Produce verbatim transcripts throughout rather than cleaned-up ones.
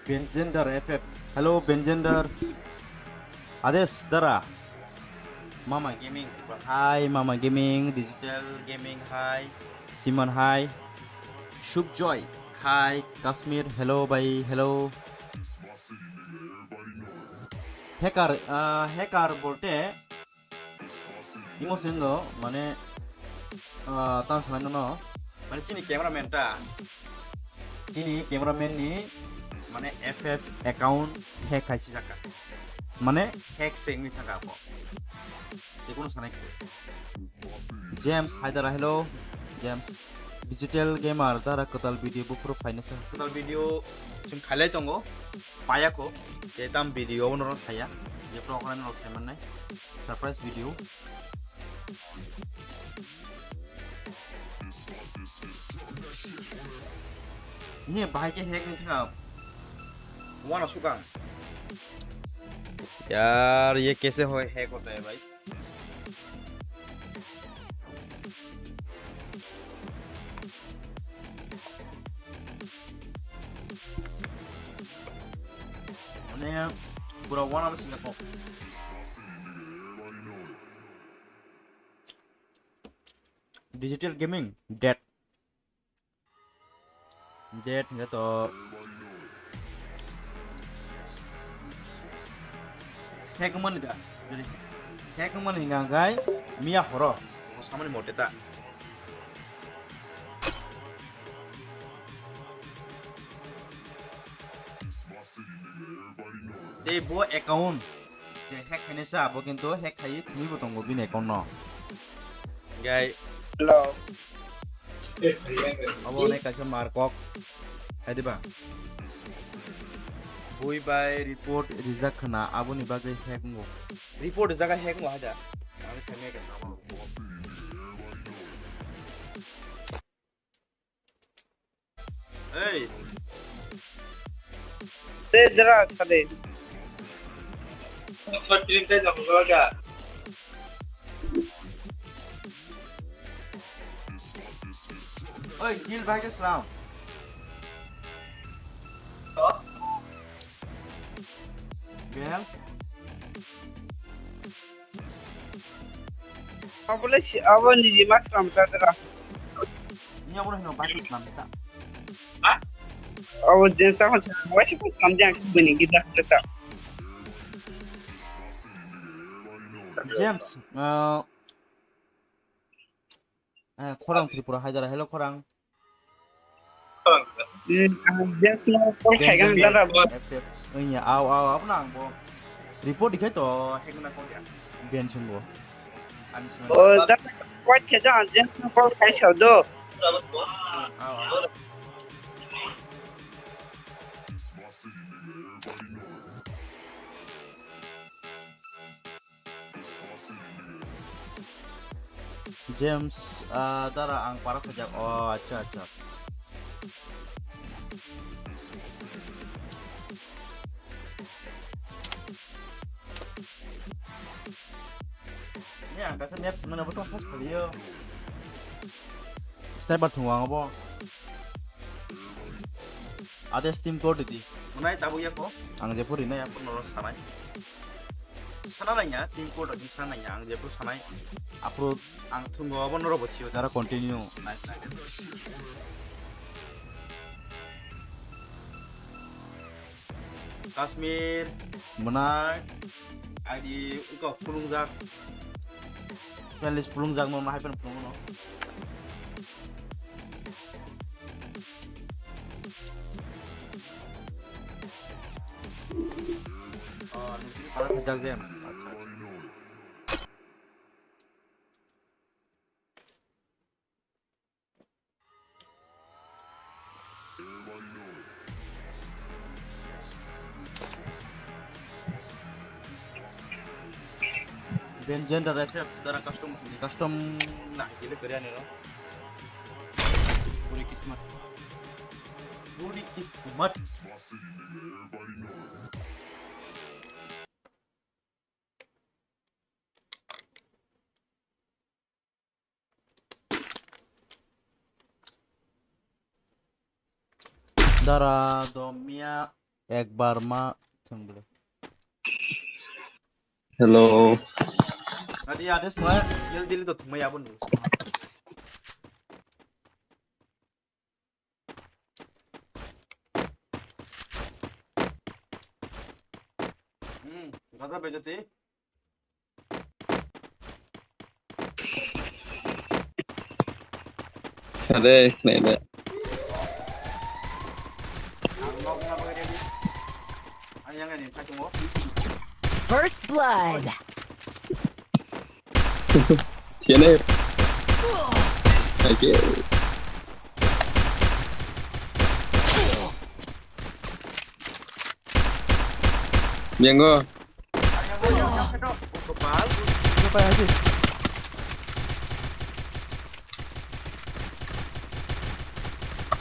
Benjender F F. Hello, Benjender. Ades, Dara. Mama Gaming, hi, Mama Gaming, Digital Gaming, hi. Simon, hi. Shubjoy, hi. Kashmir, hello, bhai, hello. Hacker, uh, hacker bolte, imo sendo, mane, ah, tang sanai no, mane chini cameraman ta, chini cameraman ni, mane F F account hack khai si jaka, mane hack se wngwi thangka abo, tei kuno sanai khe. James Haidara, hello, James. Digital Gamer, Dara kwtal video buphuru phainasa. Kwtal video chwng khailai tongo, payakho, tei tam video abono rw saya, jephuru okhrani rw saimannai. Surprise video. Ye, bahai khe hack ni thangka. Wana sukang. Yaar, ye kaise hoi hack hota hai bhai? Mane, pura wana bisi na kok. Digital Gaming, dead. Dead, ya to. Hack mani da. Hack mani ngagai, miya horo. Samani mote ta. Tei bo account je hack khainai sa, bo kintu hack khaiwi thwngwi bo tongo bini account no. Gai. Hello. Abo nai kaisa mar kok. Hai diba? Bui bai report rijak khna, aboni bagwi hack wngo. Report rijak hack wngo hai da. Ang sai mai kha. Ei. Te jara sade. Oi, kill bhai ke salam. Bel. Abo le si, abo niji ma slam ta dra. Ni abo hino bike slam ta. Ha? Abo James ako sa, wasi ko slam jang bini gida ta. James, uh, eh, Khorang Tripura Haidara, hello Khorang. Hmm, ang James no call khaikha dara. F F. Iya, aw, aw, aw, nang bo. Report dikhai to, hack na call ya. Ben sung bo. Ani sung. Oh, dara, what khe jang James no call khai sa do. Aw, aw. James, ah, dara ang para khajak. Oh, acha, acha. Ni ang kasa map thumna bo tong khas phaliyo. Sniper thung ang bo. Ade Steam code di. Munai tabu ya ko? Ang je puri na ya ko noro sanai. Sana nanya, team code di sana nanya, ang je puri sanai. Apro ang thungo abo noro bo sio. Dara continue. Nice, nice. Kashmir, Mwnai, I D iko phulungjak. Friendlist phulungjak no, nahai phano phulungo no. Oh, nini para khajak jem. Acha, acha. Benjen dara khe dara custom, custom na kile kare ani ro. Buri kismat. Buri kismat. Dara Domia Ekbar ma thwng bwle. Hello. Adi ades ma yel dili to thumai abon. Hmm, gaza bejati. Sade, naile. First blood. Tiene. Aquí. Bien, go.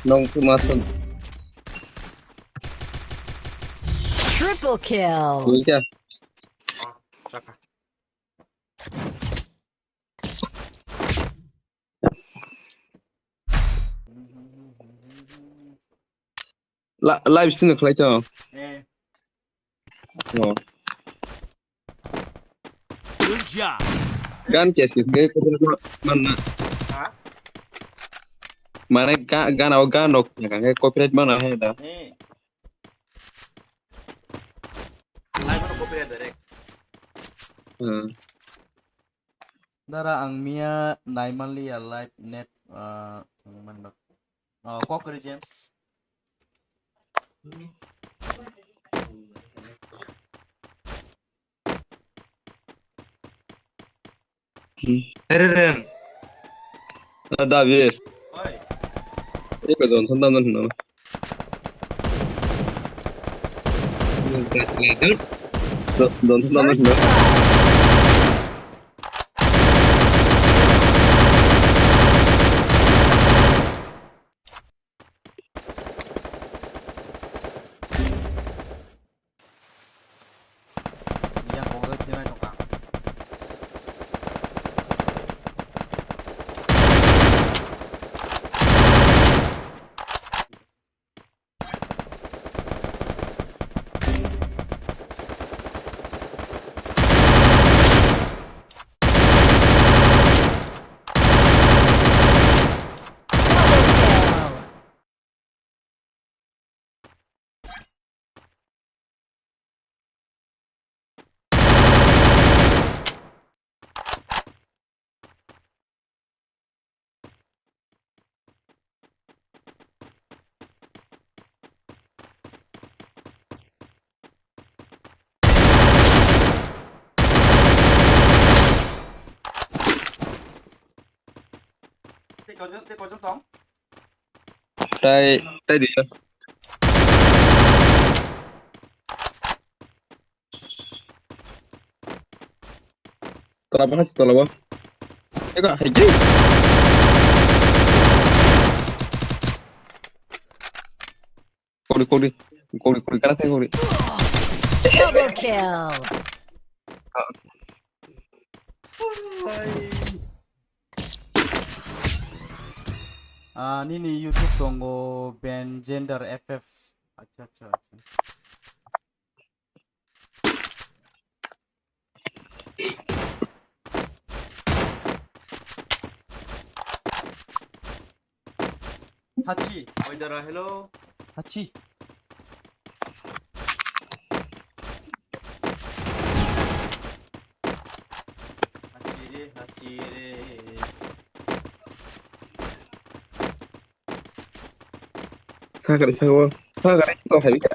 Nong tu masuk. Triple kill. Iya. La-, live stream khlai to. Eh. Oh. Good job. Gan kes kes ke copyright ma-, manna. Ha? Mane ga-, gan o gan rok na kan ke copyright mana hai da. Eh. Live no copyright direct. Hmm. Dara ang miya naimanliya live net, ah, thwngmano. Oh, kok kwrwi James. Eren. Ah, David. Oi. Eko Johnson Johnson hino. Johnson Johnson hino. Yang kok le sini tongka. Tei koijon, tei koijon tong? Tai, tai duijon. Tola bo hasi tola bo. Ega hai ge. Kori kori kori kori kana te kori. Double kill. Ah, nini YouTube tongo Ben Gender F F. Acha acha acha. Hachi, oi dara, hello. Hachi. Hachi re, hachi re. Sakari sawo. Sakari to hai ka.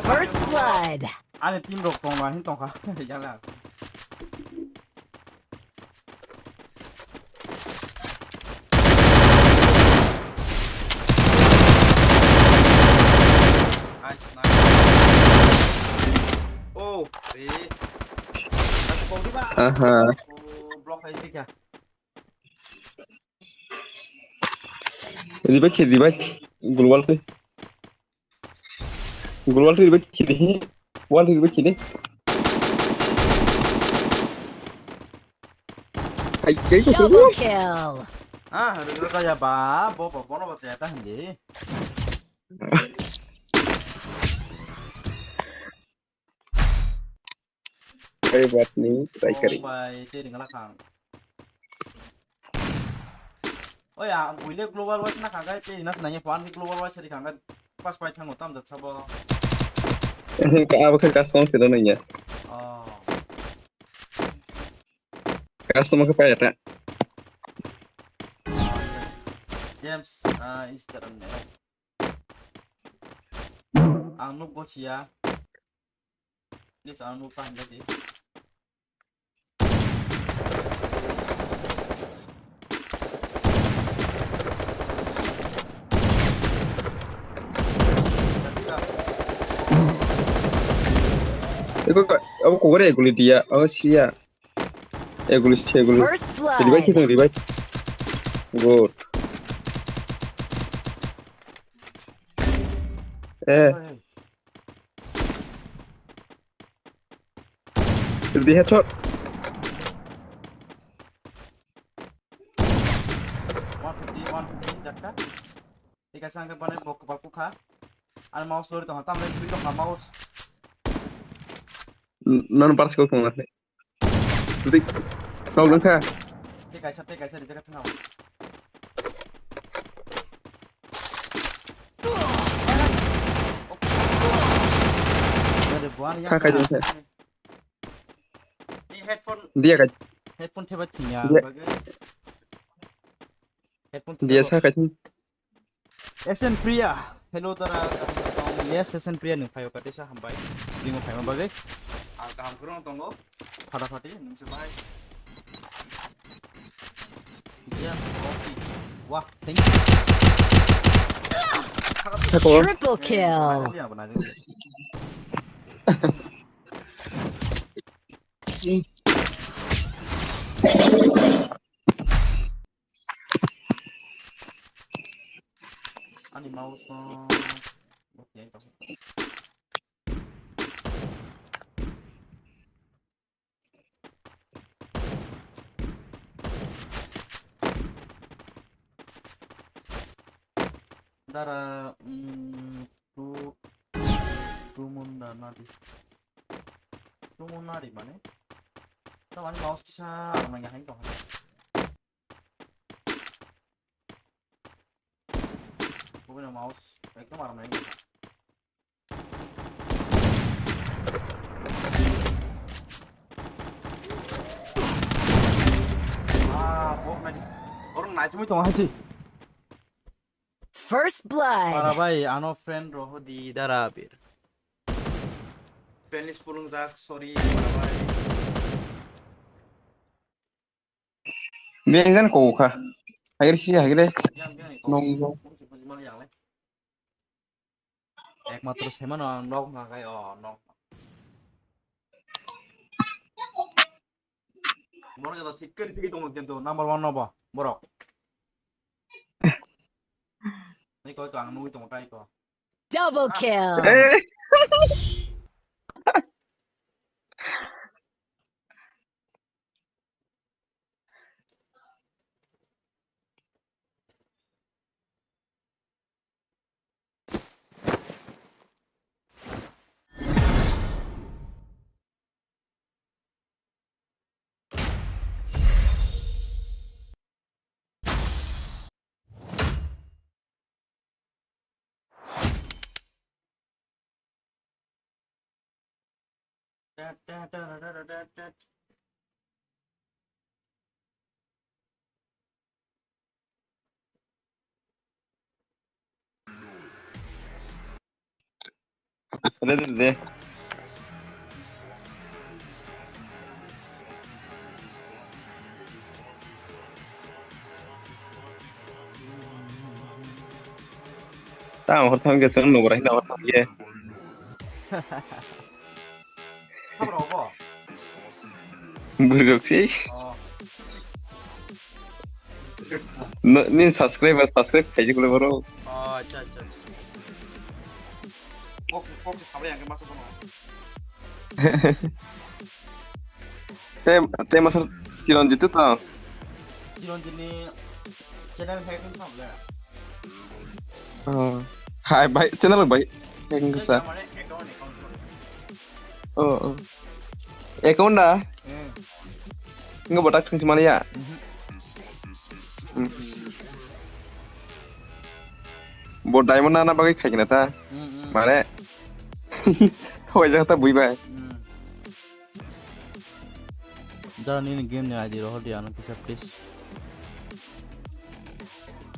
First blood. Ani team rok tongma hin tongkha. Yala. Nice, nice. Oh, re. Aha. Oh, block hai kya? Revive khe, revive. Global khe. Global revive khe de. Wall revive khe de. Ai, ai, ai, Double ai. Kill. Ah, revive kaya ba, bo, bo, bono bo chaya ta hindi. Koi baat nahi, try kare. Bai, tei ringala khang. Oi, a, buile global wise na khagai, tei nas nangya pan global wise ri khagai, pas pai thango tam jat sabo. Abo khe custom se nangya. Oh. Custom khe pai ta. James, ah, Easter ang ne. Ang nuk gochia. Please, ang nuk paham jadi. Eko, abo kogore guli dia, oh sia. Eguli, eguli. First blood. Revive, revive. Good. Eh. Di headshot. One fifty, one fifty, dakka. Thik ase, ang khe bane bok, bok kha. Ani mouse lori tongkha, tamni twi tongkha mouse. N-, non pass ko kong ate. Twi kau langkha. Tei kaisa, tei kaisa, di jaga thangkha. Sa khai dong sa. Ni headphone, dia kai. Headphone theba thingya. Dia. Bagwi. Headphone theba. Dia sa kai thing. S N Priya. Hello, dara. Yes, S N Priya, nwng phaio kate sa hambai. Dimo phaima bagwi. Ang kaham khorang tongo. Phata phati, nwng se bai. Yes, okay. Wah, thank you. Sako. Triple kill. Dia apa nanya? Ani mouse no. Okay. Dara, mm, tu, tu munda nadi. Tu munda nadi mane? Tamani mouse kisa arang nang hai tong. Bubino mouse ekdom arang nang. Ah, bok nadi. Orang nai cumi tong hai si. First blood. Para bai, ano friend roho di dara bir. Friend list pulung jak, sorry, para bai. Bengjan ko kha. Hagre si hagre. Jam, jam, Nong ko. Kung si puji mal yang le. Ekmatro semano ang nok na kai, oh, nok. Borok joto thik khe phigwi tongo kintu number one no bo borok. Ni koi ko ang nugwi tongo tai ko. Double kill. Eh. Ready, ready. Tamo hor thang ke seng nugra hina hor thang ke. Kham rok bo? Bwrwi rok se. Oh. Ni subscriber subscribe khaijak le boro. Oh, acha, acha, acha. Kok, kok se sabai ang ke masa kono. Te, te masa Chiranjit to. Chiranjit ni channel hack ni problem. Oh. Hai bai, channel bai. Hack ni sa. Mane account, account. Oh, oh. Account da? Hmm. Nggak botak sing semana ya? Mhm. Hmm. Bo diamond na na bagwi khaikna ta. Hmm, hmm. Mane. Thoi jaga ta bui bai. Hmm. Jara nini game ni I D rohor di ano kisa please.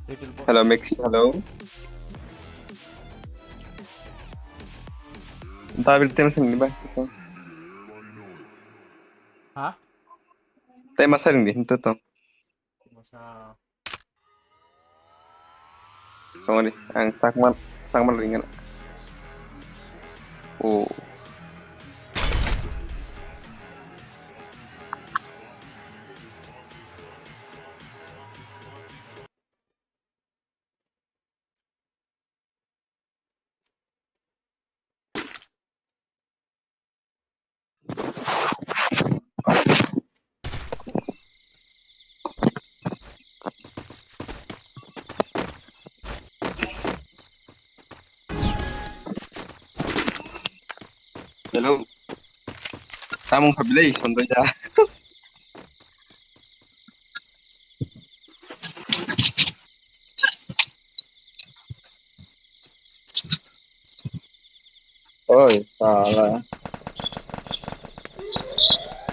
Little bo- Hello, Maxi, hello. Dabil tem sing ni ba. Ha? Tem asal ni hinto to. Masa. Tongoni, ang sakman, sakman ringan. Oh. Hello. Tamung khabilai, Santoy da. Oi, sala.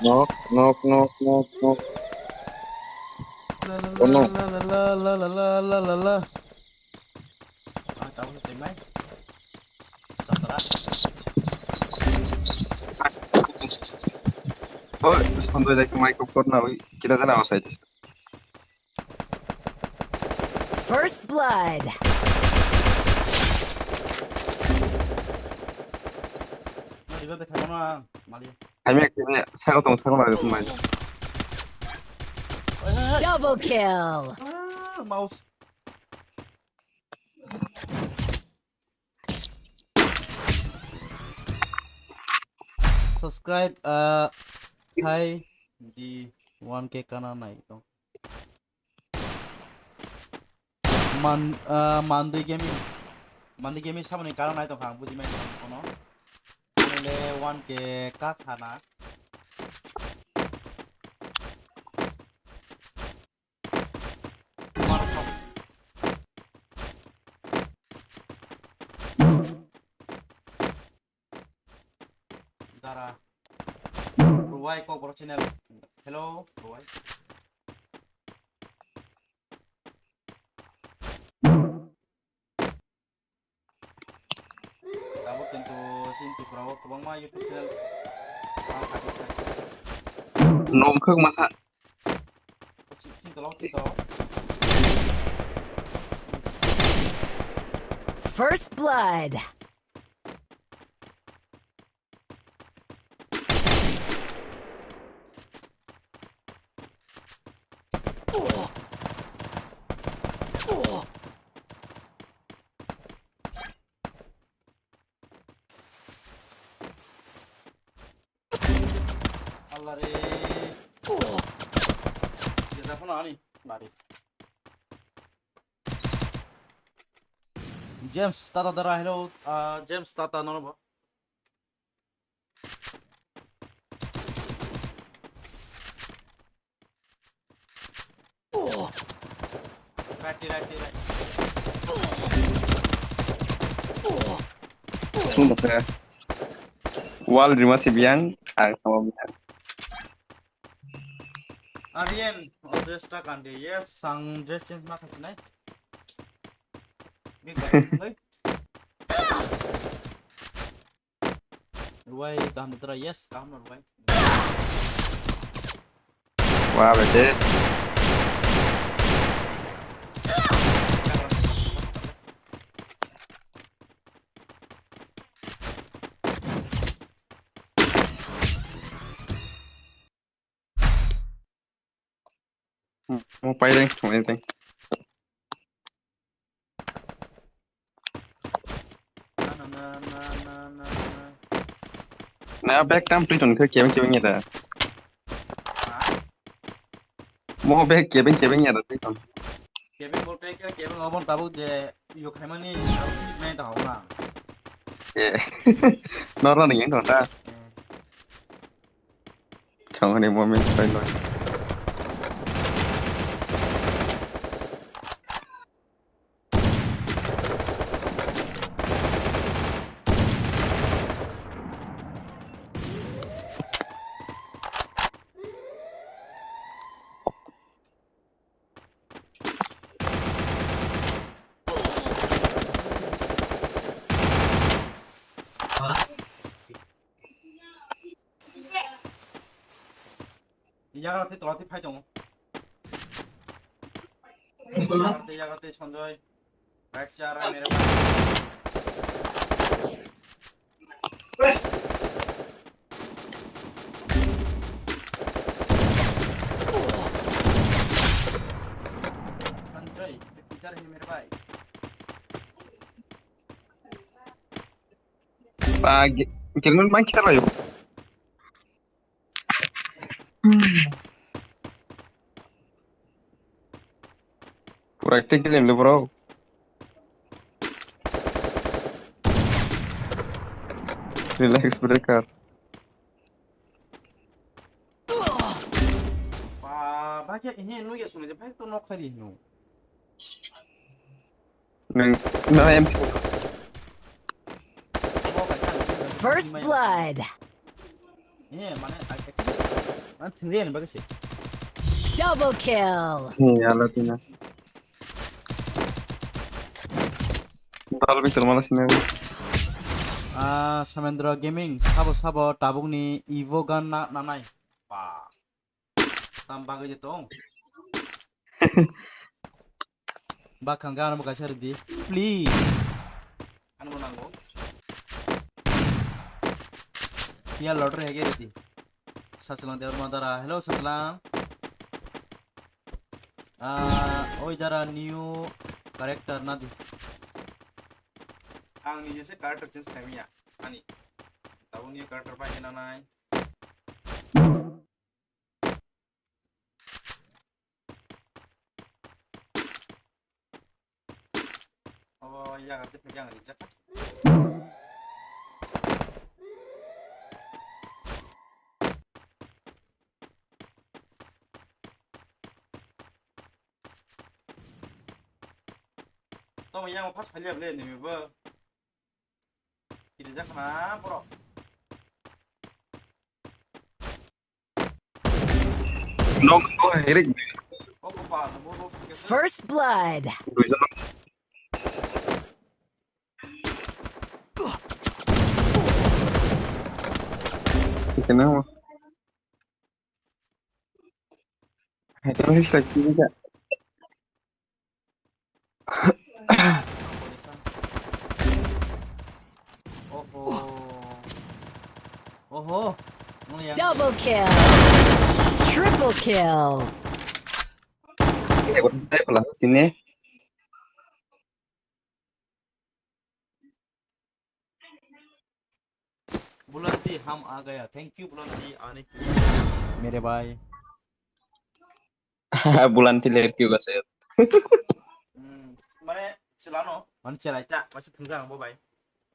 Nok, nok, nok, nok, nok. La, la, Kono? La, la, la. Ah, tahu sih, Mai. Satra. Oi, Santoy da, mai kok korna, oi. Kita kan awas aja. First blood. Mali ba bekha mano ang, mali. Hai mek, sego tong, sego mali, mali. Double kill. Ah, mouse. Subscribe, ah, hai di one K kana nai tong. Man, ah, Mandui Gaming. Mandui Gaming samani karon nai tongkha ang buji mai kono. Ani le one K ka khana. Dara. Ruwai Kokborok channel. Hello, Ruwai. Tabuk kintu sini Tripura o kwbangma YouTube channel. Nongkhok masa. Sini tolong, sini tolong. First blood. Allah re. Kita pun ani lari. James Tata dara, hello, ah, James Tata nono bo. Right, right, right. Sung da khe. Wall rima si biang, ang sama biang. Aryan, o dress ta kandi. Yes, ang dress change ma khasinai. Big bag, oi. Ruwai, kaham tara, yes, kaham Ruwai. Wah, bete. Mo pai reng, mo reng. Na, na, na, na, na, na, na. Na, bag tam twi ton khe kebeng kebeng ya da. Ha? Mo bag kebeng kebeng ya da twi ton. Kebeng bolte khe kebeng obon tabuk je yo khaimani aro finish nai ta hawna. Eh. Noro ni yang ton da. Eh. Thangani moment pai lo. Yagra tei tola tei phai tongo. Yagra tei, yagra tei Sanjoy. Right se aa raha hai mere bhai. Sanjoy, ye kidhar hai mere bhai? Ba, ge-, gelmen man khe rayo. Pura acting ke lemle bro. Relax breaker. Ba, ba khe ini nu ya sunu je bhai to nok khari nu. Nang, nang M C. First blood. Eh, mane, ai, ai, mane, thwngri ani bagwi se. Double kill. He, yalo tina. Dal bi tongmala sini. Ah, Samendra Gaming, sabo sabo tabukni Evo gun na, nanai. Ba. Tam bagwi je tong. Bakhang gana bo kaisa ridi, please. Ano bo nango. Iya lottery hege ridi. Sachwlang Debbarma dara. Hello, Sachwlang. Ah, oi dara new character nadi. Ang nije se character change khaimya. Ani. Tabuk new character pai na nai. Obo yaga tei phai ang rijak. Tamo yang pas phai liya ble ni bo. Rijak na borok. Nok, nok, hirik. First blood. Duijon. Kenapa? Hai, terus lagi sini, Kak. Oho. Oho. Double kill. Triple kill. Eh, udah, pelan sini. Bulanti, hum aa gaya. Thank you, Bulanti, aane ke liye. Mere bhai. Bulanti ler kyu gase. Hmm, mane chelano, mane chelai ta, mase thungkha ang bo bai.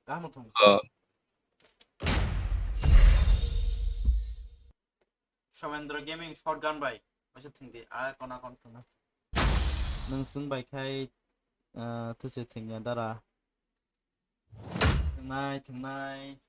Kaham thung. Oh. Samendra Gaming shotgun bai. Masa thwngdi, a kona kon thwngna. Nwng swng bai khai, ah, thuche thwngya dara. Thwngnai, thwngnai.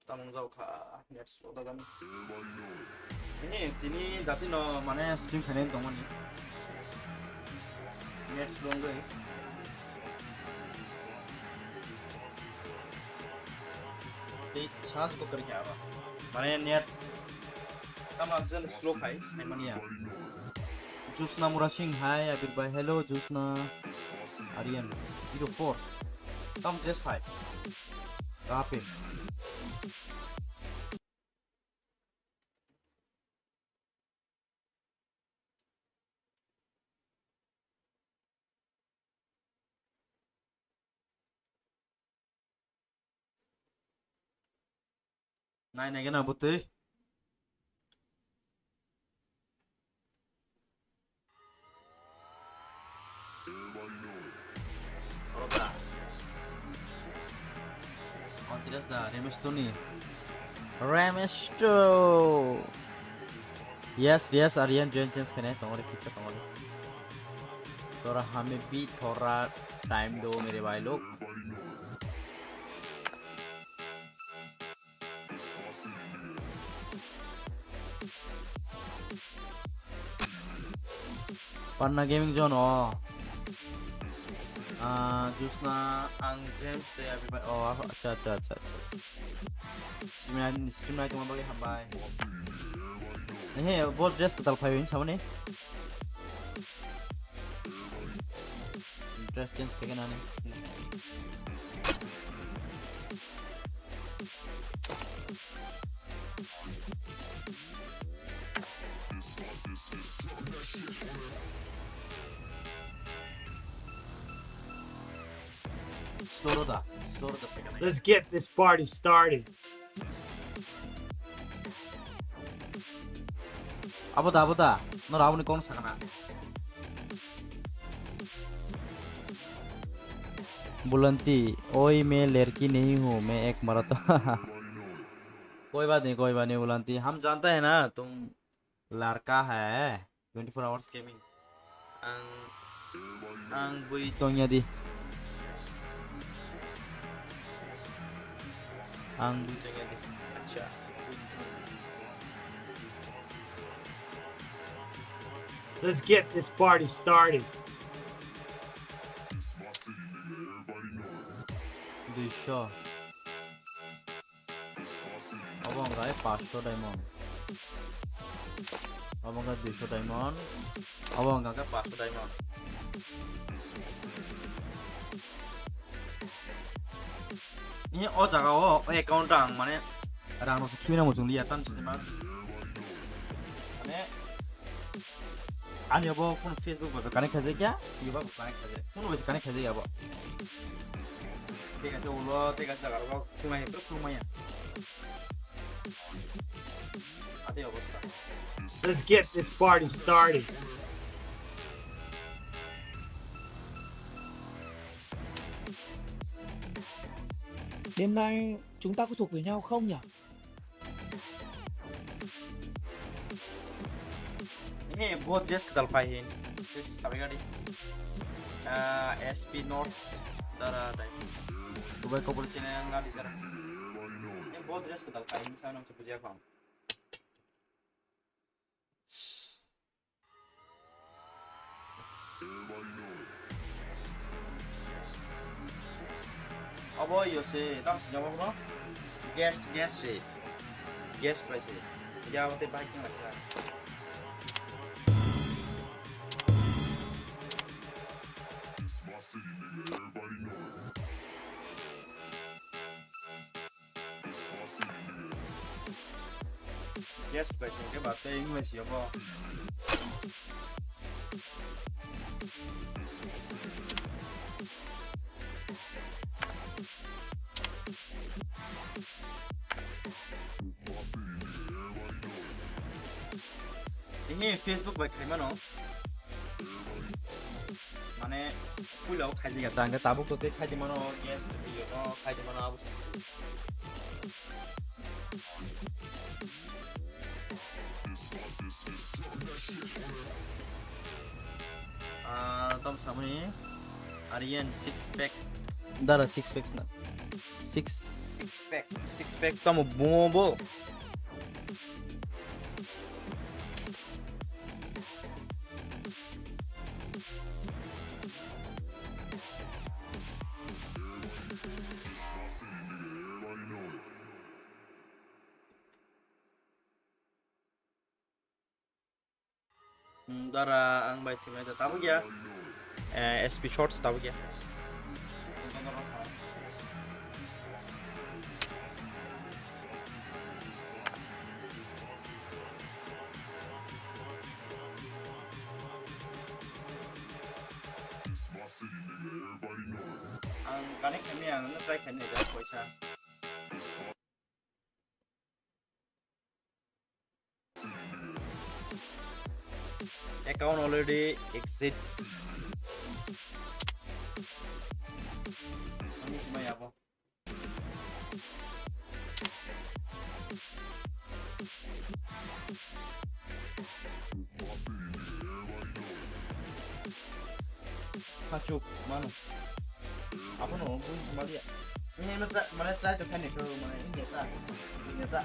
Tamung jao kha, net slow da gani. Ini, tini dati no mane stream khainai tongmani. Net slow wngwi. Chance ko kari kya ba. Mane net. Tama jen slow khai, sai mania. Jusna Murasing, hi, Abir bhai. Hello, Jusna. Aryan, zero four. Tam dress phai. Kape. Nai nai gana butui. Oroka. Andreas da, Remesh Tony. Remesh to. Yes, yes, Aryan join change kene, tongore kita tongore. Tora hame bhi thora time do mere bhai log. Panna Gaming Zone, oh. Ah, Jusna, ang James, eh, abi bai, oh, acha, acha, acha, acha. Stream night, stream night, tongma bagwi hambai. He, bo dress kwtal phaiwi, samani. Dress change khe nani. Store da, store da. Let's get this party started. Abo da, abo da. Nora aboni kon sakana. Bulanti, oi me lerki nahi hu, me ek mara to. Koi baat nahi, koi baat nahi, Bulanti. Hum janta hai na, tum ladka hai, twenty four hours gaming. Ang, ang bui tongya di. Ang bui tongya di. Acha. Let's get this party started. Duisho. Obo wngkha khe paanch sho diamond. Obo wngkha khe dui sho diamond. Obo wngkha khe paanch sho diamond. Ni o jaga o, o account ang mane rang rok se khibina muchung liya tam se ma. Mane Ani abo kun Facebook bai connect khaijak ya, YouTube bai connect khaijak. Kun bai connect khaijak abo. Thik ase, ulo thik ase, jaga rok khulumai, khulumai ya. Ate obostha. Let's get this party started. Đêm nay chúng ta có thuộc về nhau không nhỉ? He, bo dress kwtal pai hin. Dress sabai gadi. Ah, S P Notes dara dai. Dubai couple channel nga di dara. He, bo dress kwtal pai hin, sa nam se bujia kham. Abo yo se, tang sini abo no? Guest, guest se. Guest price se. Ya, abo te bike na sa. Guest price hingke ba tei wng bai si obo. Ini Facebook bai khai mano. Mane puila o khai ya ta, hingke tabuk to tei khai di mano, guest to tei yo no khai di mano abo se. Ah, tam samani Aryan six pack. Dara six pack na. Six, six pack, six pack tamo bomo bo. Hmm, dara ang bai thimai da tabuk ya. Eh, S P Shorts tabuk ya. Ang connect khaimaya, ang no try khainai da poisa. Account already exists. Ani kumai abo. Hachuk, mano. Abono bui sumaliya. Ini mata, mana try to find it, mana ini ya ta. Ini ya ta.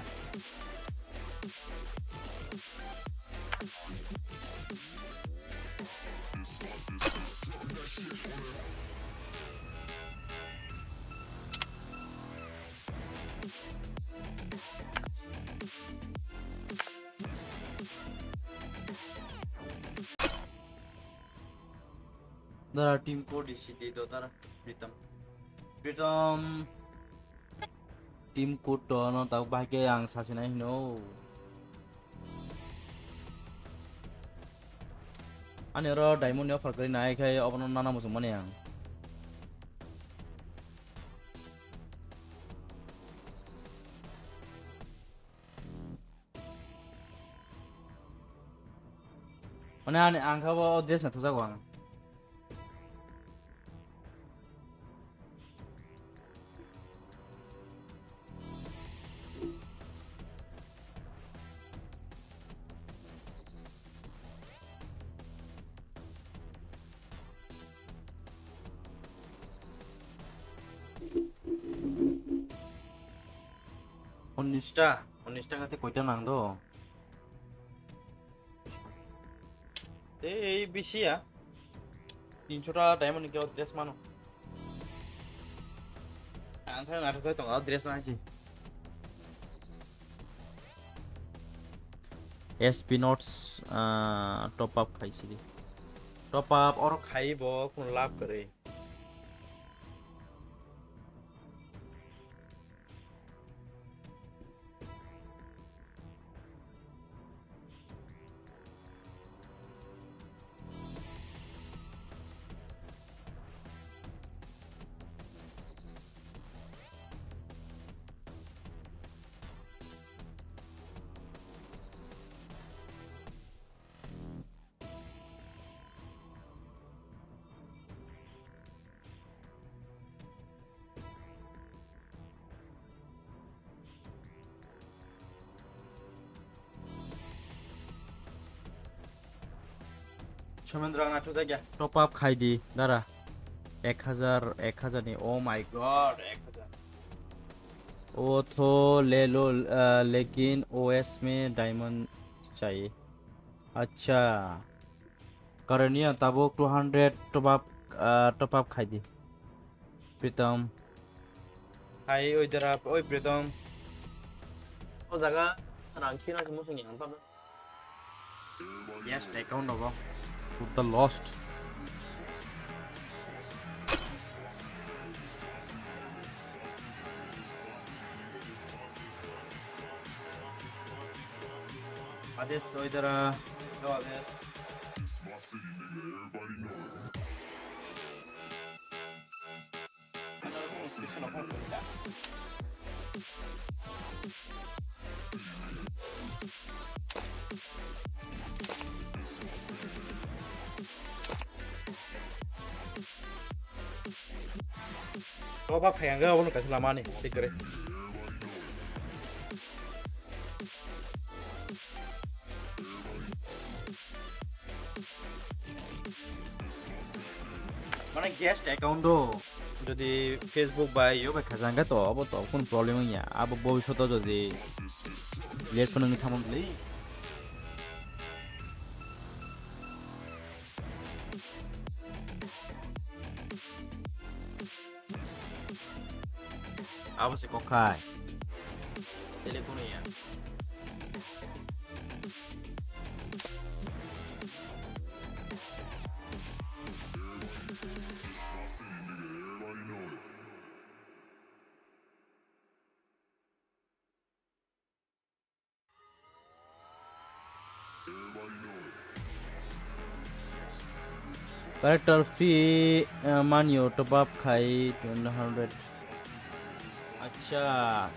Dara team code isi di do dara. Pritam. Pritam. Team code to no tau bahai ke ang sasinai hino. Ani oro diamond ni offer kwrwi nai khai obono nana muchung mani ang. Mane ani ang kha bo dress na thujak ang. Unnista, unnista kate koita nang do? Ei, ei, bisi ya. Tinso ta diamond ni khe dress mano. Ang thang athak sai tongo dress na si. S P notes, ah, top up khai sidi. Top up oro khai bo kun lab kwrwi. Somendra ang naithok jakya. Top up khai di, dara. Ek hajar, ek hajar ni. Oh my God, ek hajar. वो तो ले लो, अ, लेकिन ओएस में डायमंड चाहिए। अच्छा। Karaniya tabuk two hundred top up, ah, top up khai di. Pritam. Hai, oi dara, oi Pritam. O jaga rang khina se musung yang pa. Yes, take account rogo. Put the lost. Ades, oi dara. Yo, Ades. Top up khai ang ga, abono kaisa lama ni, tik kare. Mane guest account o jodi Facebook bai yo bai khajang ga to abo to kun problem ya, abo bobishoto jodi let phone ni thamon le. Abo se kokhai. Tele kono ya. Character free, uh, manio top up khai two hundred. Acha.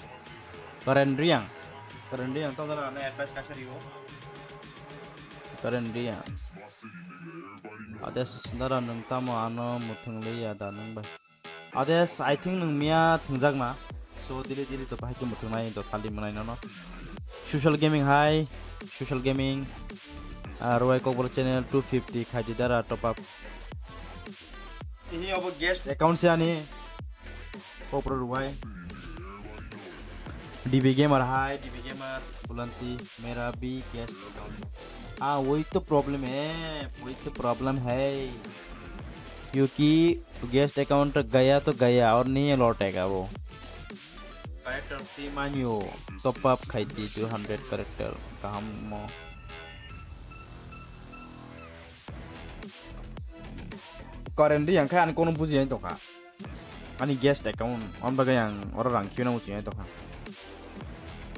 Karen Riang. Karen Riang tong dana ane advice kaisa rio. Karen Riang. Ades dara nung tamo ano muthung liya da nung bai. Ades, I think nung miya thungjak na. So dili dili to bahai khe muthung nai to saldi manai nono. Social Gaming hai, Social Gaming. Ah, Rwai Kokborok channel two fifty khaidi dara top up. Ini obo guest account se ani. Kokborok Rwai. D B Gamer hai, D B Gamer, Bulanti, mera bhi guest account. Ah, वही तो problem है, वही तो problem है। क्योंकि guest account गया तो गया और नहीं है लौटेगा वो। Character si manyo, top up khai di two hundred character, kaham mo. Karen Riang khe ani kono buji ani tongkha. Ani guest account, on bagwi ang oro rang khibina muchung ani tongkha.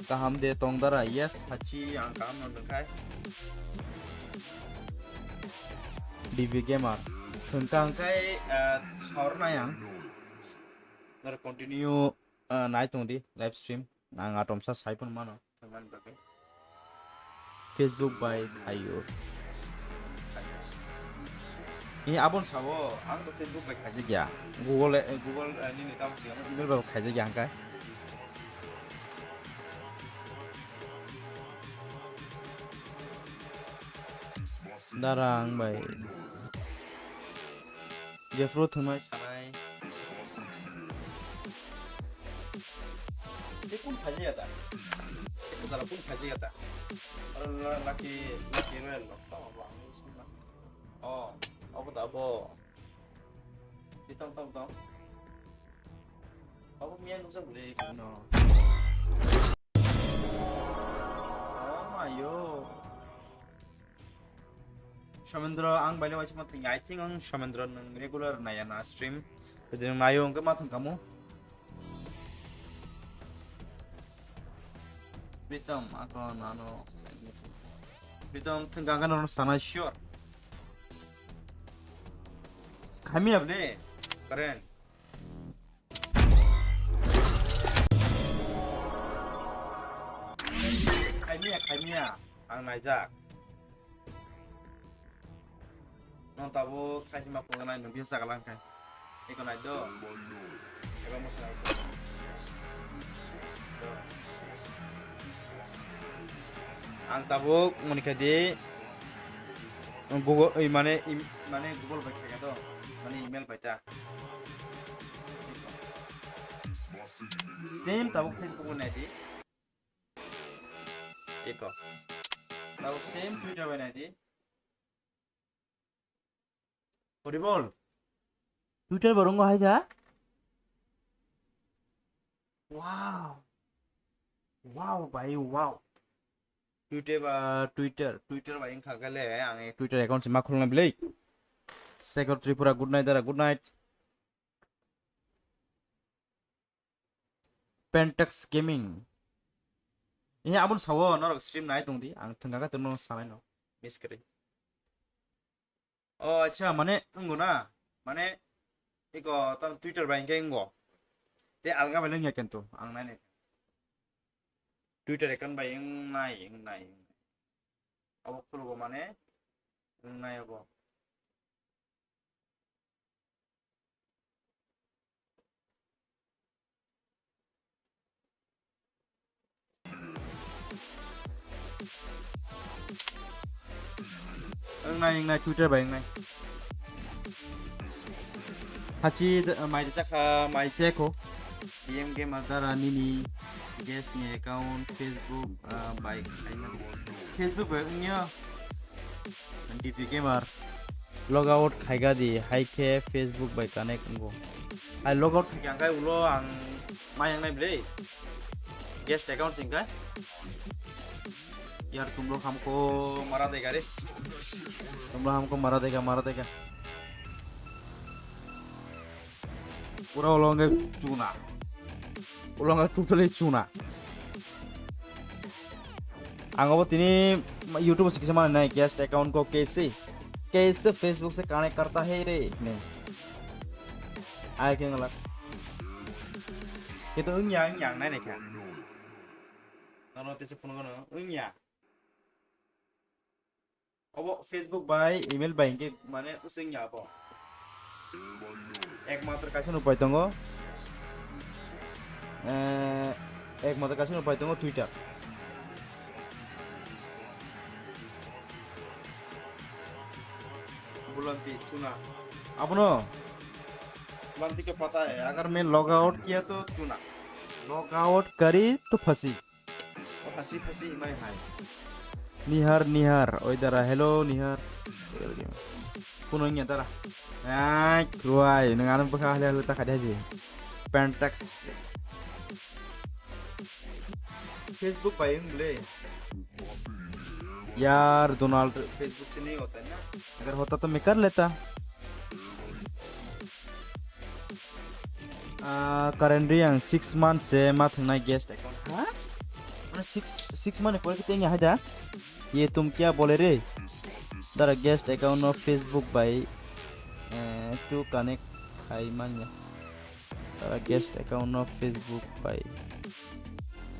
Kaham de tong dara, yes, hachi ang kaham no nung khai. D B Gamer. Thwngkha ang khai, ah, saur nai ang. Naro continue, ah, nai tong di live stream. Ang atomsa sai phano mano. Thwngmani bagwi. Facebook bai khaio. Ni abon sabo, ang to Facebook bai khaijak ya. Google, eh, Google, eh, nini tamo siyang email bai khaijak ya ang kai. Darang bai. Jephru thumai sanai. Tei kun phaji ya da? Tei kun dala kun phaji ya da? Oro la-, Lucky, Lucky Royal lo. Tamo bo ang use ma. Oh, abo da bo. Di tong tong tong. Abo miya nukjak le kuno. Oh my yo. Somendro, ang baile waisa ma thangya. I think ang Somendro nung regular naya na stream. Jadi nung nayo hwnkhe ma thang kamo. Pritam, ako nano. Pritam, thang kang kano sana sure. Kami able, karen. Khaimia, khaimia, ang naijak. Nong tabuk khaisima phunuknai nung bisa chaklang khai. Eko nai do. Eko mwsai do. Ang tabuk moni khai di. Google, oi, mane, im-, mane Google bai khai do. Mane email bai ta. Same tabuk Facebook o nai di. Eko. Tabuk same Twitter bai nai di. Horibol. Twitter bo rongo hai ja? Wow. Wow, bai, wow. Twitter ba, Twitter, Twitter bai wngkha khe le, ang Twitter account se ma khulna bwlwi. Secretary pura good night dara, good night. Pentex Gaming. Eh, abon sawo, norok stream nai tong di, ang thwngkha khe tongno sanai no, miss kwrwi. Oh, acha, mane, wnggo na, mane, iko, tam Twitter bai hwnkhe wnggo. Te alga bai wngya kintu, ang nai nai. Twitter account bai wngnai, wngnai, wngnai. Abo khulugo mane, wngnai abo. Wngnai, wngnai, Twitter bai wngnai. Hachi d-, mai rwchakha, mai cheko. D M Gamer dara nini guest ni account Facebook, ah, bai khaimani. Facebook bai wngya. D P Gamer. Log out khaika di, hai khe Facebook bai connect wngo. Hai log out khaikha, hwnkhe ulo ang ma yangnai bwle. Guest account singkha. Yar tumlo hamko mara dega re. Tumlo hamko mara dega, mara dega. Pura ulo hwnkhe chuna. Ulo hwnkhe totally chuna. Ang obo tini YouTube o se kisa manai nai, guest account ko K C. कैसे Facebook से कनेक्ट करता है रे ने? Ai khe wngla. Khe to wngya, wngya, ang nainai kha. Nono tese phone gono wngya. Obo Facebook bai, email bai hingke mane using ya abo. Ekmatro kaisa no pai tongo. Eh, ekmatro kaisa no pai tongo Twitter. Bulanti chuna. Abono. Bulanti ke pata hai, agar main log out kiya to chuna. Log out kari to phasi. O phasi phasi himai hai. Nihar, Nihar, oi dara, hello, Nihar. Kuno nya dara. Ai, kruai, nang ano bwkha hale hale ta khade haji. Pentax. Facebook bai wng ble. यार, Donald Facebook से नहीं होता है ना? अगर होता तो मैं कर लेता। Ah, currently ang six months se ma thwngnai guest account. Ha? Mane six, six month ni pore khe tengya hai da? Ye tum kya bole re? Dara guest account no Facebook bai, eh, to connect khai manya. Dara guest account no Facebook bai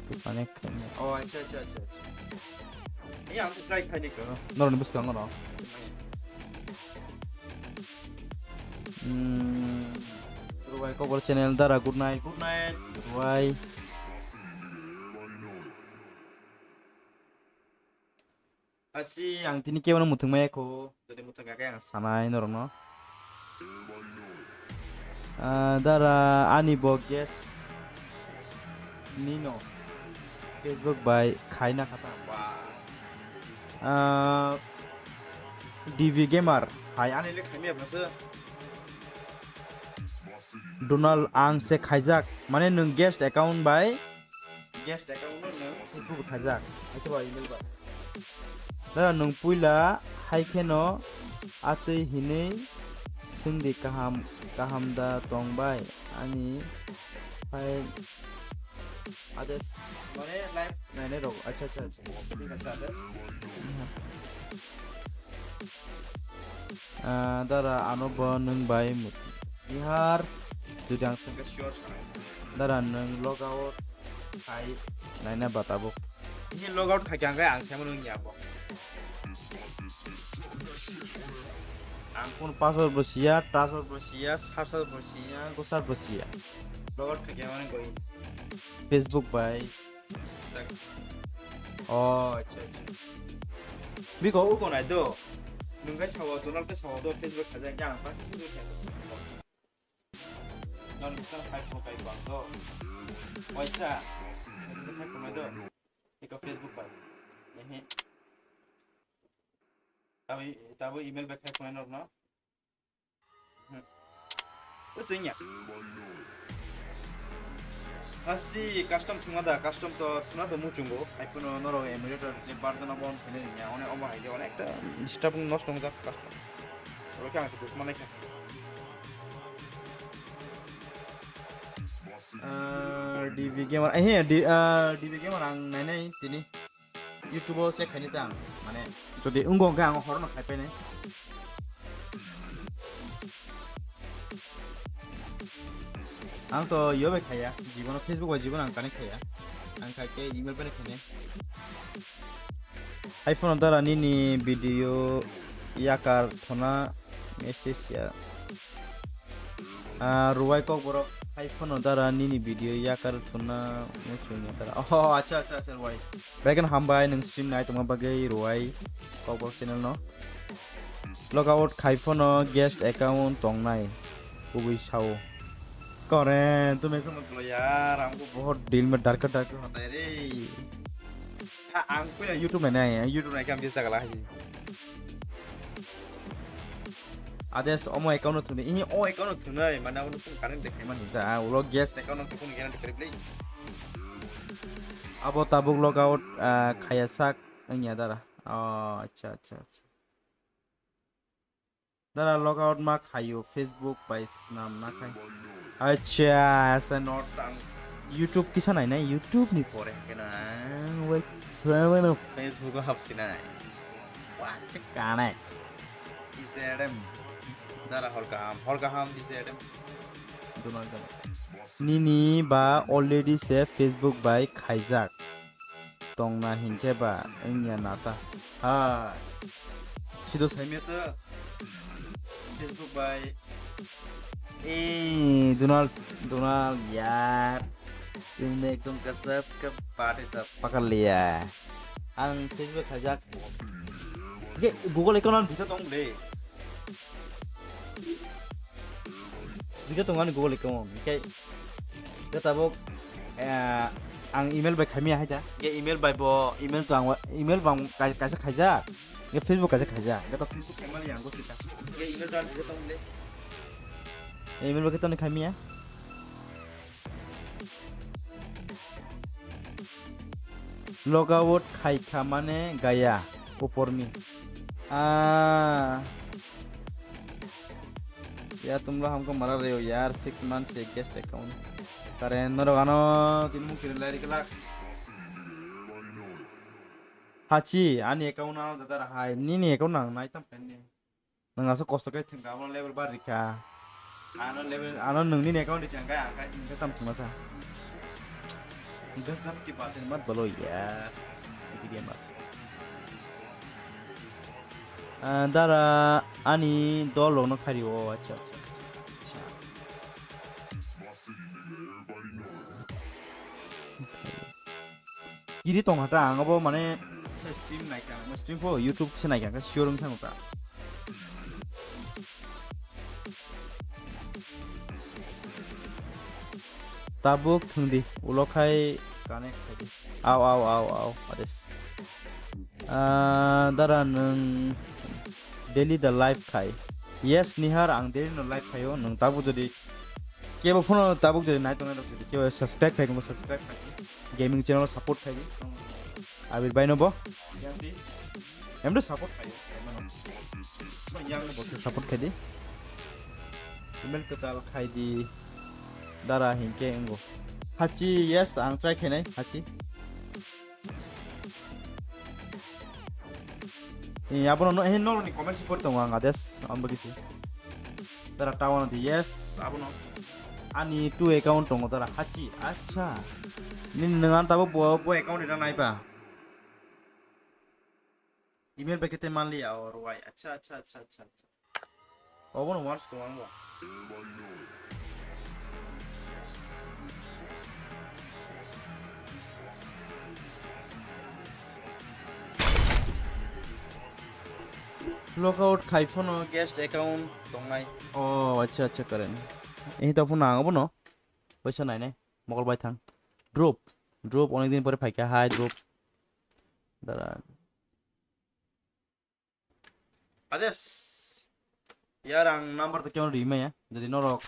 to connect khai manya. Oh, acha, acha, acha, acha. Iya, ang to try khai ni ko. Noroni bwskango no. Hmm, Ruai Kokborok channel dara, good night, good night, Ruai. Asi ang tini kebono muthung maya kho, jodi muthung kha khe ang sanai norokno. Ah, dara ani bo guest nino Facebook bai khaina kha ta. Ah, D V Gamer hai ani le khaimya bwse. Donald ang se khaijak, mane nwng guest account bai guest account no nwng Facebook bai khaijak, haikhe ba email bai. Dara nwng puila hai kheno atwi hinwi swngdi kaham, kaham da tong bai ani phai. Others, mane live nainai rok. Acha, acha, acha. Thik ase, others. Ah, dara ano bo nwng bai mut-, Nihar, jodi ang thangkhe sure sanai. Dara nwng log out khai naina ba tabuk. He log out khai khe ang khe ang saimano wngya bo. Ang phone password bo siya, password bo siya, search bo siya, go search bo siya. Log out khai khe mane goi. Facebook bai. Oh, acha, acha. Biko uko nai do. Nwng khe sawa, Donald khe sawa do, Facebook khaijak khe ang pa Facebook khaijak. Non bisa khai ko kai bang do. Waisa. Bisa khai ko nai do. Iko Facebook bai. Ehe. Tabi, tabi email bai khai ko nai no. Hmm. Wswngya. Hasi custom thwngma da, custom to thwna to muchungo. Hai phano norok emulator je version abo on thwinai ya, one omo hai je one ekta setup nosto wngjak custom. Oro khe ang se buj manai kha. Ah, D B Gamer, eh, D-, ah, D B Gamer ang nainai tini. YouTube o check khaini ta ang, mane, jodi wngkha hwnkhe ang horono khai painai. Ang to yo bai khaiya, jibono Facebook bai jibono ang connect khaiya. Ang khai khe email bai khainai. Hai phone dara nini video yakar thona message ya. Ah, Ruai Kokborok hai phone dara nini video yakar thona muchungya dara. Oh, acha, acha, acha, Ruai. Belai kheno hambai nwng stream nai tongma bagwi Ruai Kokborok channel no. Logout khai phano guest account tongnai. Kubui sao. Kore, tu mesa mo klo yaar, humko bahut dil mein darka darka hota hai re. Ha, ang puila YouTube nai nai, YouTube nai kam jisa gala hai. Ades omo account no thunai, ini o account no thunai, mane abo no current dekhai mani da, ulo guest account no thun current dekhai play. Abo tabuk logout, ah, khaya sak wngya dara. Oh, acha, acha, acha. Dara logout ma khayo, Facebook bai swnam na khai. Acha, asa not sang. YouTube kisa nai nai, YouTube ni pore kena. Wait, seven of Facebook o hapsi nai. Wacha connect. D Z M. Dara hor kaham, hor kaham D Z M. Donald Trump. Nini ba already se Facebook bai khaijak. Tongna hinkhe ba wngya nata. Ha. Sido saimya ta. Facebook bai. Eh, Donald, Donald, yar. Tumne ekdom gazab ka baat hai ta pakad liya. Ang Facebook khaijak. Ye, Google account ang duita tong le. Duita tong ani Google account. Khe, khe tabuk, eh, ang email bai khaimya hai ta. Khe email bai bo, email to ang wa-, email bang kai-, kaisa khaijak. Khe Facebook kaisa khaijak. Khe to Facebook khaimani ang gosita. Khe email to ang duita tong le. Email bai khe to ni khaimya. Log out khai kha mane gaya upor mi. Ah. Ya tumlo hamko mara reo yar six months se guest account. Karen norok ano tin mung kirin lai riklak. Hachi ani account ano dadar hai nini account nang nai tam khaini. Nwng aswk kosto khe thwngkha, abono level bar rikha. Ano level, ano nwngni account rikha, hwnkhe ang khe, hwnkhe tamo thwngmasa. Gazab ki baat hai mat bolo yaar. Iti dia mat. Ah, dara ani dol rokno khari o, acha, acha, acha, acha. Kiri tong hata ang abo mane se stream naikha, stream pho YouTube se naikha, sure wng thang ta. Tabuk thwngdi, ulo khai connect khaidi. Au, au, au, au, ades. Ah, dara nwng daily the live khai. Yes, Nihar, ang daily no live khaio, nwng tabuk jodi kebo phone tabuk jodi nai tongnai rok jodi kebo subscribe khai, kebo subscribe khai. Gaming channel support khai. Abir bai no bo. Yang di. Em do support khai. Yang no bo support khai di. Email kwtal khai di. Dara hinkhe engo. Hachi, yes, ang try khainai, hachi. Eh, abono no, eh, norokni comment se pori tongo ang ades, ang bagwi se. Dara tawano di, yes, abono. Ani two account tongo dara, hachi, acha. Nini nang an tabo bo, bo account ina nai ba. Email bai khe tei manliya or why? Acha, acha, acha, acha, acha. Obono once to one bo. Logout khai phano guest account tongnai. Oh, acha, acha, karen. Ehi to phone ang obono. Paisa nainai. Mokol bai thang. Drop. Drop onek din pore phaikha. Hi, drop. Dara. Ades. Yar ang number to kyon ri maya. Jadi norok.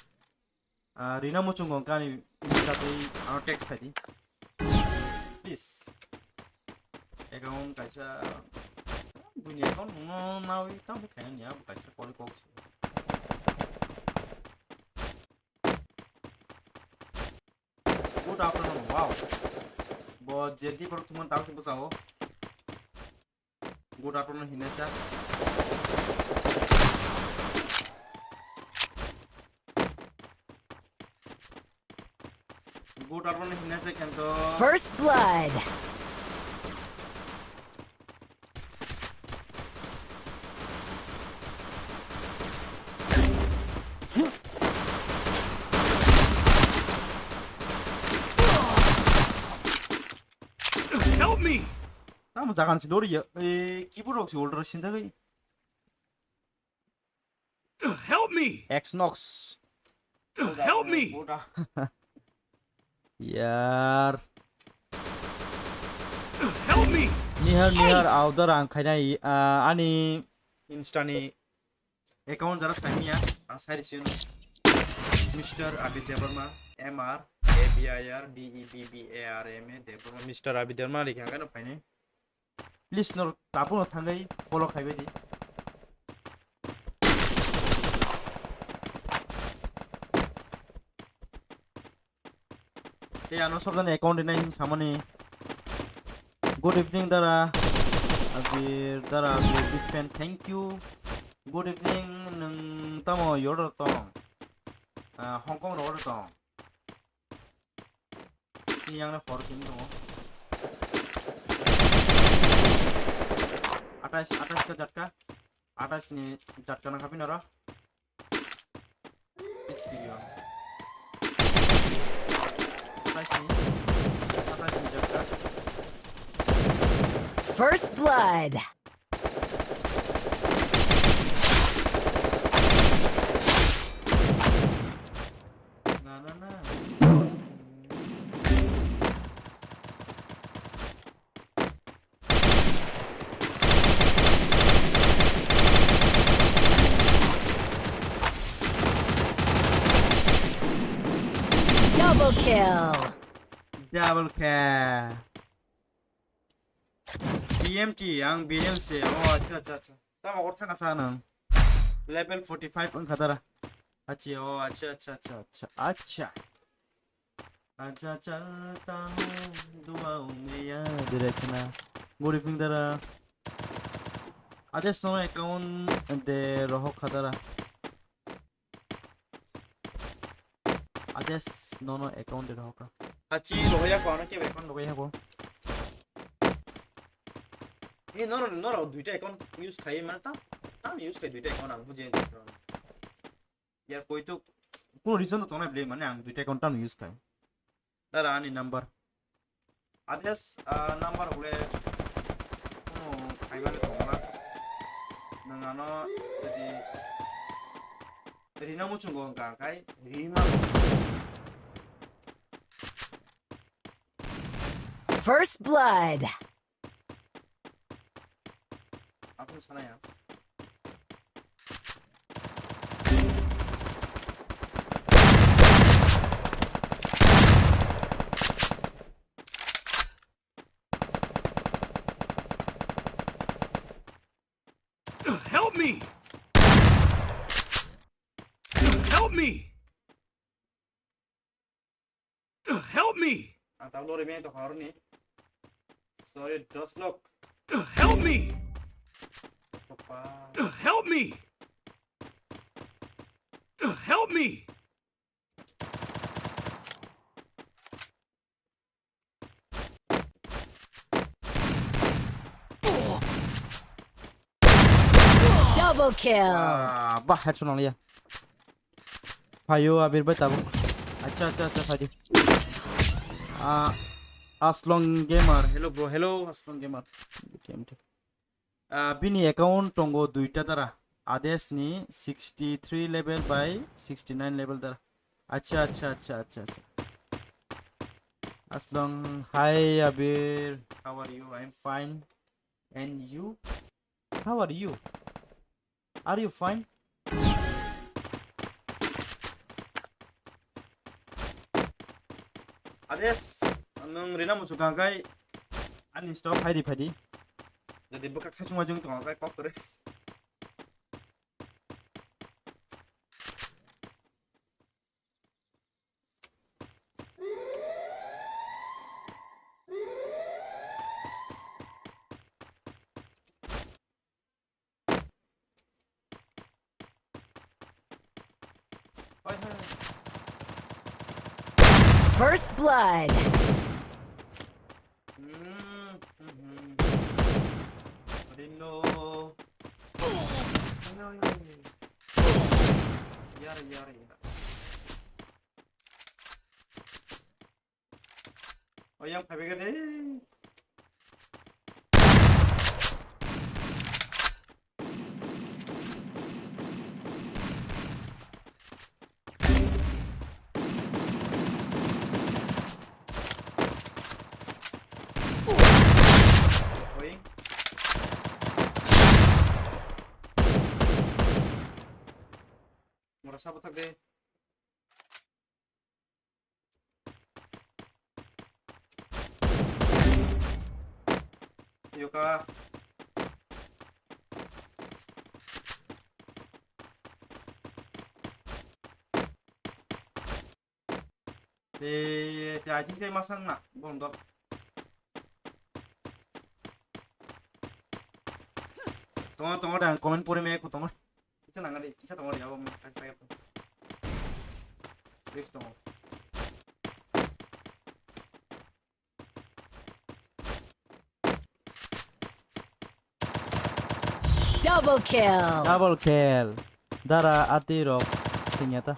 Ah, rina muchung kong kani ini satu ano text khai di. Please. Account kaisa. Buini account no nawi tam khai ni ya kaisa koli kok. Good afternoon. Wow. Bo jeti por tuman tau sing bosao. Good afternoon, Hinesa. Good afternoon, Hinesa, kento. First blood. Help me! Tamo jagan si lori ya. Eh, keyboard rok si older sin jagai. Help me! Xnox. Help me! Yar. Help me! Nihar, nihar, nice! Auda rang khainai, ah, ani Insta ni account jara saimya, ang sai risi no. Mister Abhi Debbarma, M R A B I R D E B B A R M A Debbarma, Mister Abhi Debbarma likha kano phainai. Please no tapuno thangwi follow khaibai di. Tei ano sobjani account rinai samani. Good evening dara. Abir dara, big fan, thank you. Good evening, nwng tamo yoro tong? Ah, Hong Kong ro tong. Ni yang na hor king tongo. Atais, atais ka jatka. Atais ni jatka na khapi nara. It's video. Atais ni, atais ni jatka. First blood. Na, na, na. Double kill. Double kill. B M T, ang B M C. Oh, acha, acha, acha. Tamo or thang asa nang. Level forty-five ang khatara. Achi, oh, acha, acha, acha, acha. Acha. Acha, chalta hu, dua mein yaad rakhna. Good evening, dara. Ades no account de rohok khatara. Ades nono account de rohoka. Achi rohoya ko ano kebe account rohoya ko. Ni noro noro duita account use khai mane tam tam use khai duita account ang bujhe. Yar koi to kono reason to tongnai bile mane ang duita account tam use khai. Dara ani number. Ades, ah, number hole kono khaimani tongla. Nwng ano jadi rina muchungo hwnkha khai rima. First blood. Aku sana ya. Help me! Help me! Help me! Ang tablo remain to horni. Sorry, dos lok. Help me! Papa. Help me! Help me! Double kill. Ah, bah, headshot nang ya. Phaio Abir bai tabuk. Acha, acha, acha, phaidi. Ah, Aslong Gamer. Hello, bro. Hello, Aslong Gamer. T M T. Ah, bini account tongo duita dara. Ades ni sixty three level by sixty nine level dara. Acha, acha, acha, acha, acha. Aslong, hi Abir, how are you? I'm fine. And you? How are you? Are you fine? Ades, nwng rina muchung kha khai ani stop phaidi phaidi. Jadi bwkha khachung machung tongo khai kok kwrwi. First blood. Hmm, hmm, hmm. Rinno. Yar, yar, yar. Oh, yang phaibega de. Oi. Mora sabo thak de. Yoka. Te, te, I think te masang na, bondok. Tongo, tongo, dang, comment pore me, ko tongo. Kisa nang di, kisa tong di, abo mo kai kai. Risk tong. Double kill. Double kill. Dara ati rok singya ta.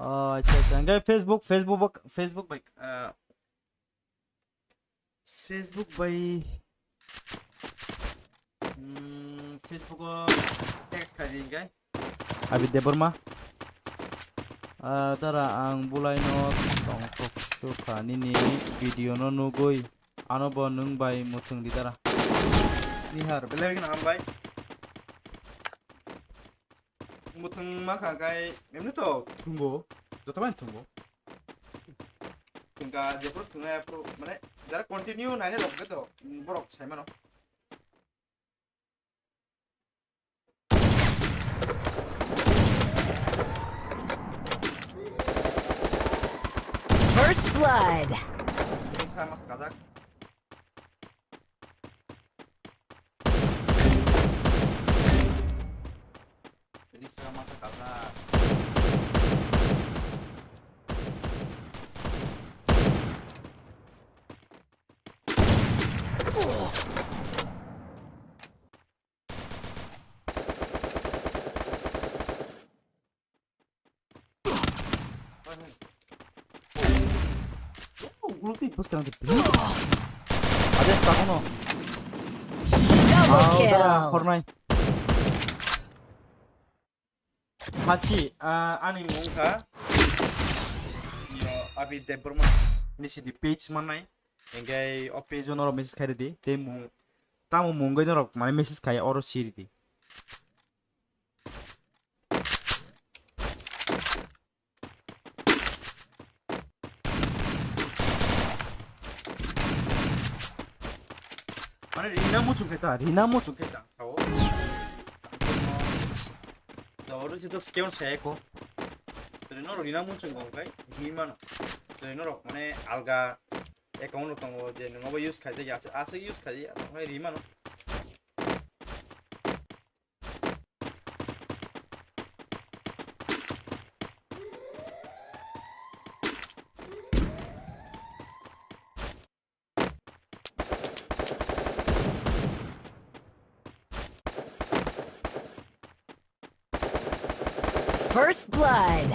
Oh, acha, acha. Enggak Facebook, Facebook, Facebook baik. Eh, Facebook bai, hmm, Facebook o text khai di, enggak? Abid Debbarma. Ah, dara ang bulai no tong tok sukha nini video no nugui ano bo nung bai muthung di dara. Nihar, belai gana hambai. Muthung ma kha kai, emni to thungo, joto bai thungo. Thungka, jepro thungnai, epro, mane, jara continue naina rok to, borok sai mano. First blood. Ini sama sekajak. Ini sama sekajak. Ulo twi bwskang twi. Ade, takono. Double kill. Hornai. Hachi, ah, ani mung kha. Yo, Abid Debbarma. Nisi di page manai. Engkai o page o norok message khai di. Te mung, tamo mung gai norok mane message khai oro siri di. Mane rina muchung khe ta, rina muchung khe ta, sao. Da oro se to skeon se ko. Rino rina muchung ko kai, hi mano. Rino rok mane alga account tongo je nungo use khai ja, ase use khai ja, ri mano. First blood.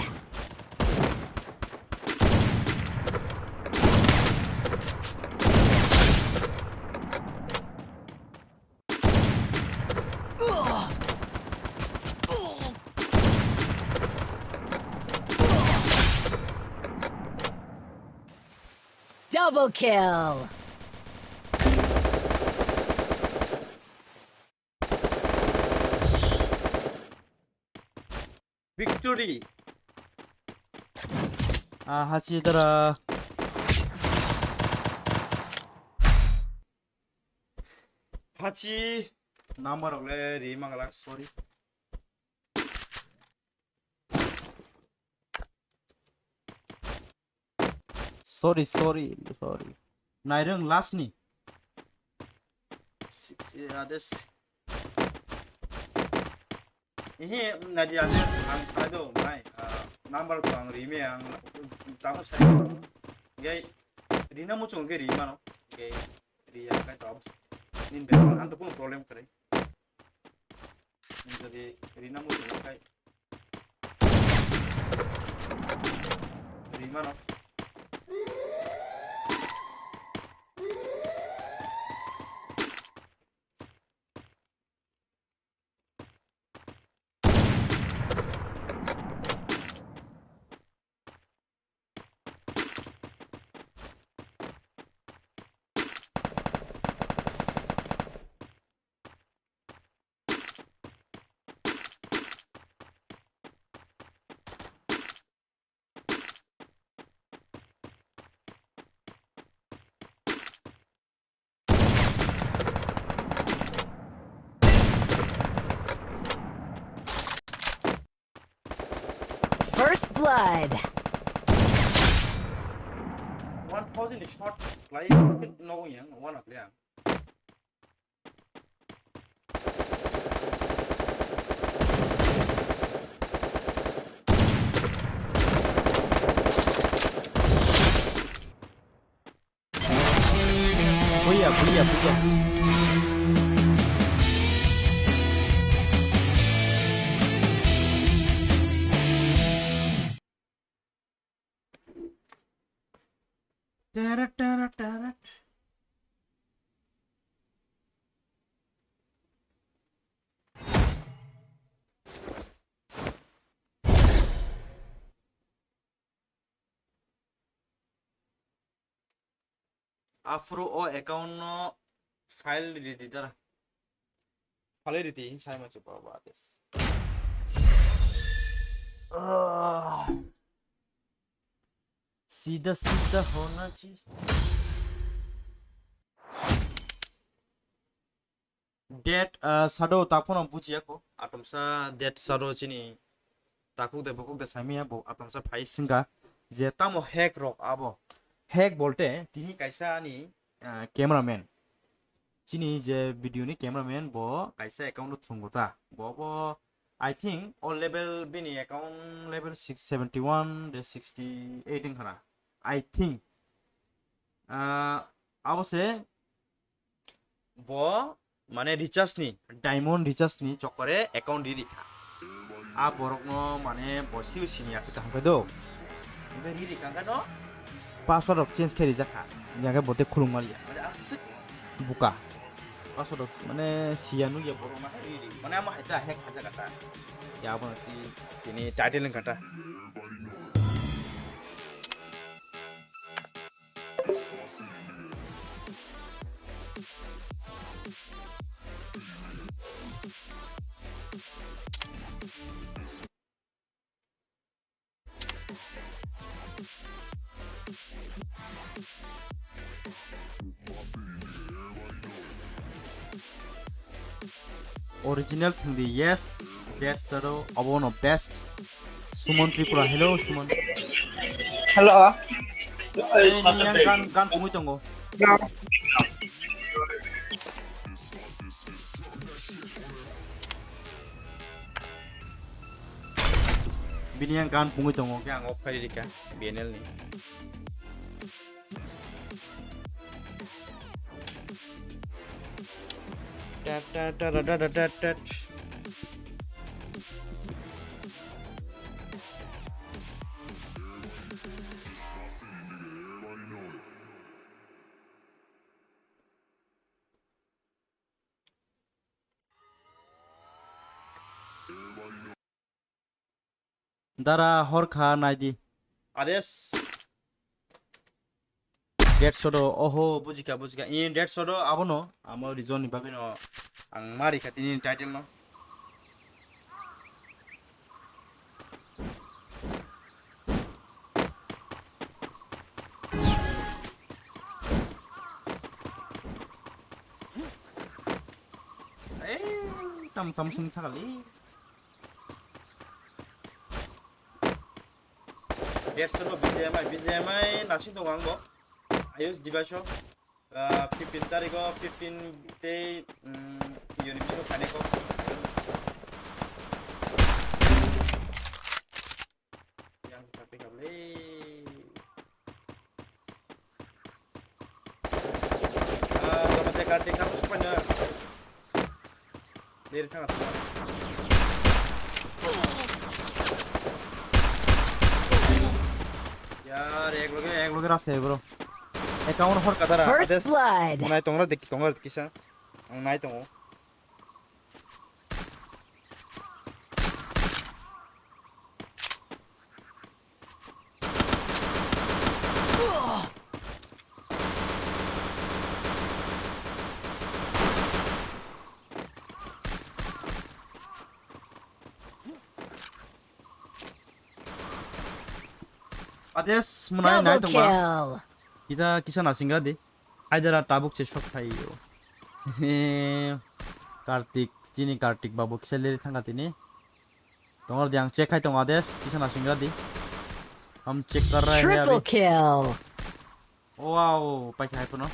Double kill. Victory. Ah, hachi dara. Hachi number rok le ri mangala, sorry. Sorry, sorry, sorry. Nairung last ni. Six, eh, others. Ehe, nadi others ang sai do, mai, ah, number ko ang ri me ang tamo sai. Gai, rina muchung ke ri mano. Gai, ri ya kai to. Nin be, ang to puno problem kare. Nin jadi rina muchung kai. Ri mano. First blood. One thousand shot play, no yang, one play. Tara, tara, tara. Aphuru o account no file ridi dara. File ridi hin sai ma chupa ba des. Ah. Sida sida hona chi. Dead, ah, Shadow ta phano bujiya ko. Atomsa Dead Shadow chini takhuk de bukhuk de saimaya bo atomsa phai singka je tamo hack rok abo. Hack bolte tini kaisa ani, ah, cameraman. Chini je video ni cameraman bo kaisa account o thwngwi ta. Bo bo I think all level bini account level six seventy one de sixty eight wngkha na. I think. Ah, abo se bo mane recharge ni, diamond recharge ni chokore account di rikha. A borok no mane bo siu sini aswk kaham khe do. Hingke ri rikha khe no password rok change khe rijak kha. Hingke bote khulung maliya. Mane aswk buka. Password rok mane siya nukya borok ma ri ri. Mane amo hai ta hack kha jaga ta. Ya bo tini title wngkha ta. Original thwngdi, yes, Dead Shadow, obono best. Suman Tripura, hello, Suman. Hello. Hey, niyang gan, gan pungwi tongo. Hello. Bini yang gan pungwi tongo, khe ang off khai rikha, B N L ni. Tat, tat, tat. Dara hor kha naidi. Ades. Dead Shadow, oho, bujika, bujika. In Dead Shadow, abono, amo region ni bagwi no, ang mari kha tini title no. Eh, tam, tam sung thakali. Dead Shadow B G M I, B G M I nasing tongo ang bo. Ayush Dibasho, ah, fifteen tarikh o, fifteen tei, mm, Univision khainai kok. Yang tapi kable. Ah, jama je kartik kamu suka na. Deri thang atma. Yar, ek loge, ek loge ras khai bro. Account hor kadara. First blood. Nai tongra dek, tongra kisa. Ang nai tongo. Ades, mwnai nai tongma. Double kill. Kita kisa nasingra di. Aidara tabuk se sok thai yo. Kartik, chini Kartik babu kisa leri thangka tini. Tongor di ang check khai tongo Ades, kisa nasingra di. Ham check kar raha hai. Triple kill. Wow, paikha hai pono.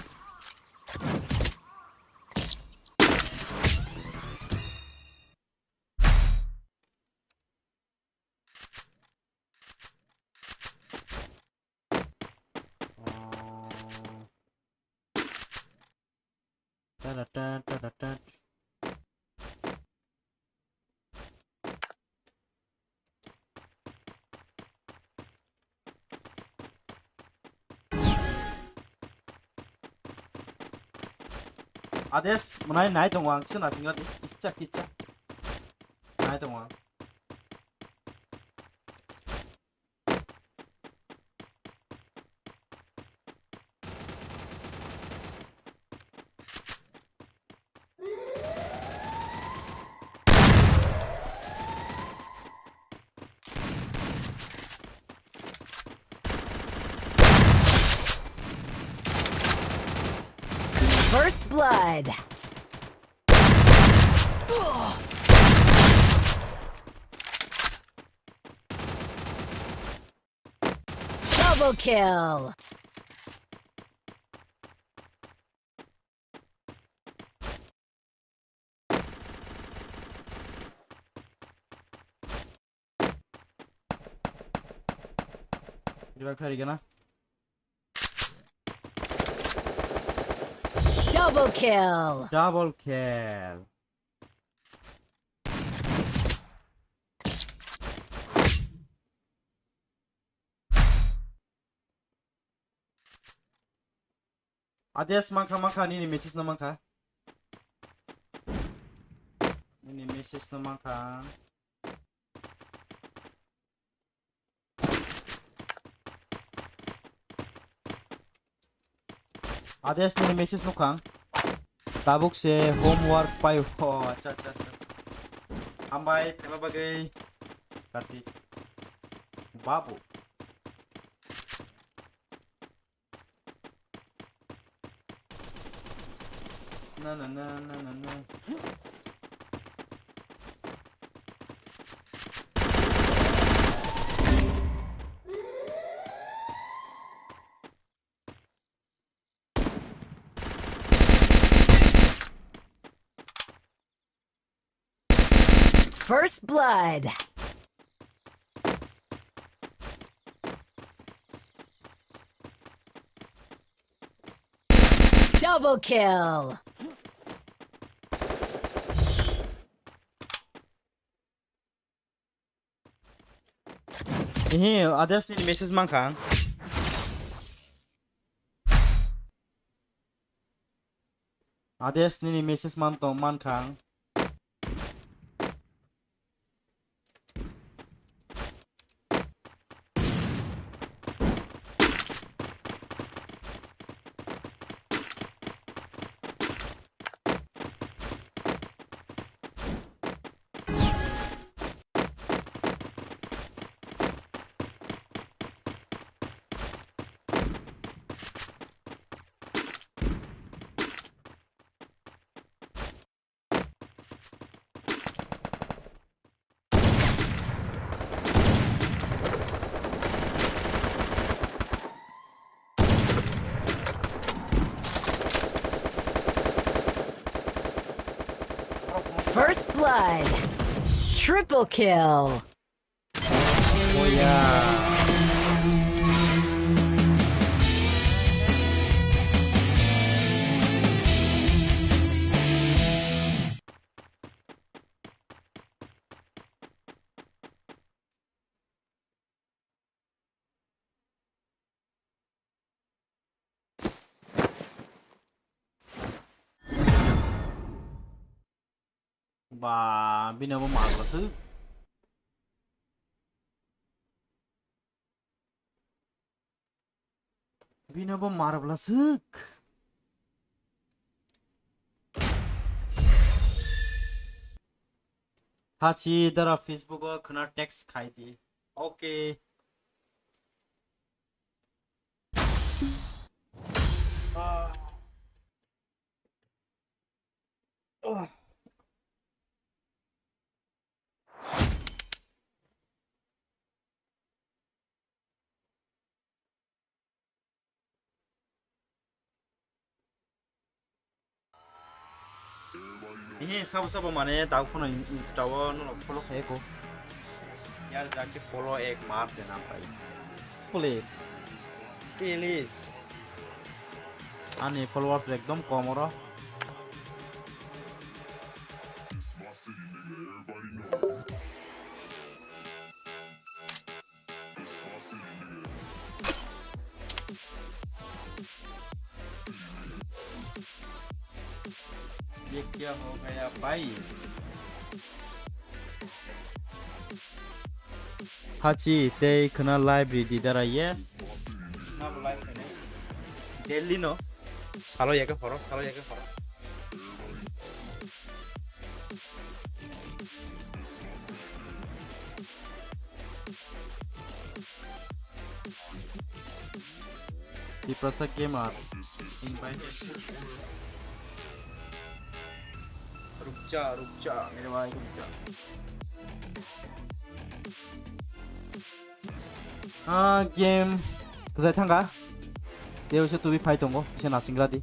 Oh. Tara, tara, tara, tara. Ades, mwnai nai tongo ang, kisa naisingya di, kisa, kisa. Nai tongo ang. First blood. Double kill. Revive khlai rikha na. Double kill. Double kill. Ades mankha, mankha, nini message no mankha. Nini message no mankha. Ades nini message nukha ang. Tabuk se homework pai. Oh, acha, acha, acha, acha. Hambai, phaiba bagwi. Kartik. Babu. Na, na, na, na, na, na. First blood. Double kill. Ehe, Ades nini message mankha ang. Ades nini message man tong mankha ang. First blood. Triple kill. Oya. Ba, bini abo mar bwlaswk. Bini abo mar bwlaswk. Hachi dara Facebook o khwna text khai di. Okay. Ah. Oh. Ehe, sabo sabo mane dak phano in-, Insta o nono follow khai ko. Yar jaki follow ek mar de na bhai. Please. Please. Ani followers ekdom kom oro. Ye kya ho gaya bhai? Hachi tei khna live ri di dara, yes. Na bo live khne. Daily no. Salo yake phoro, salo yake phoro. Tiprasa Gamer invited. Rukja, rukja, mere bhai, rukja. Ah, game kwchai thangkha. Tei waisa tubi phai tongo, kisa nasingra di.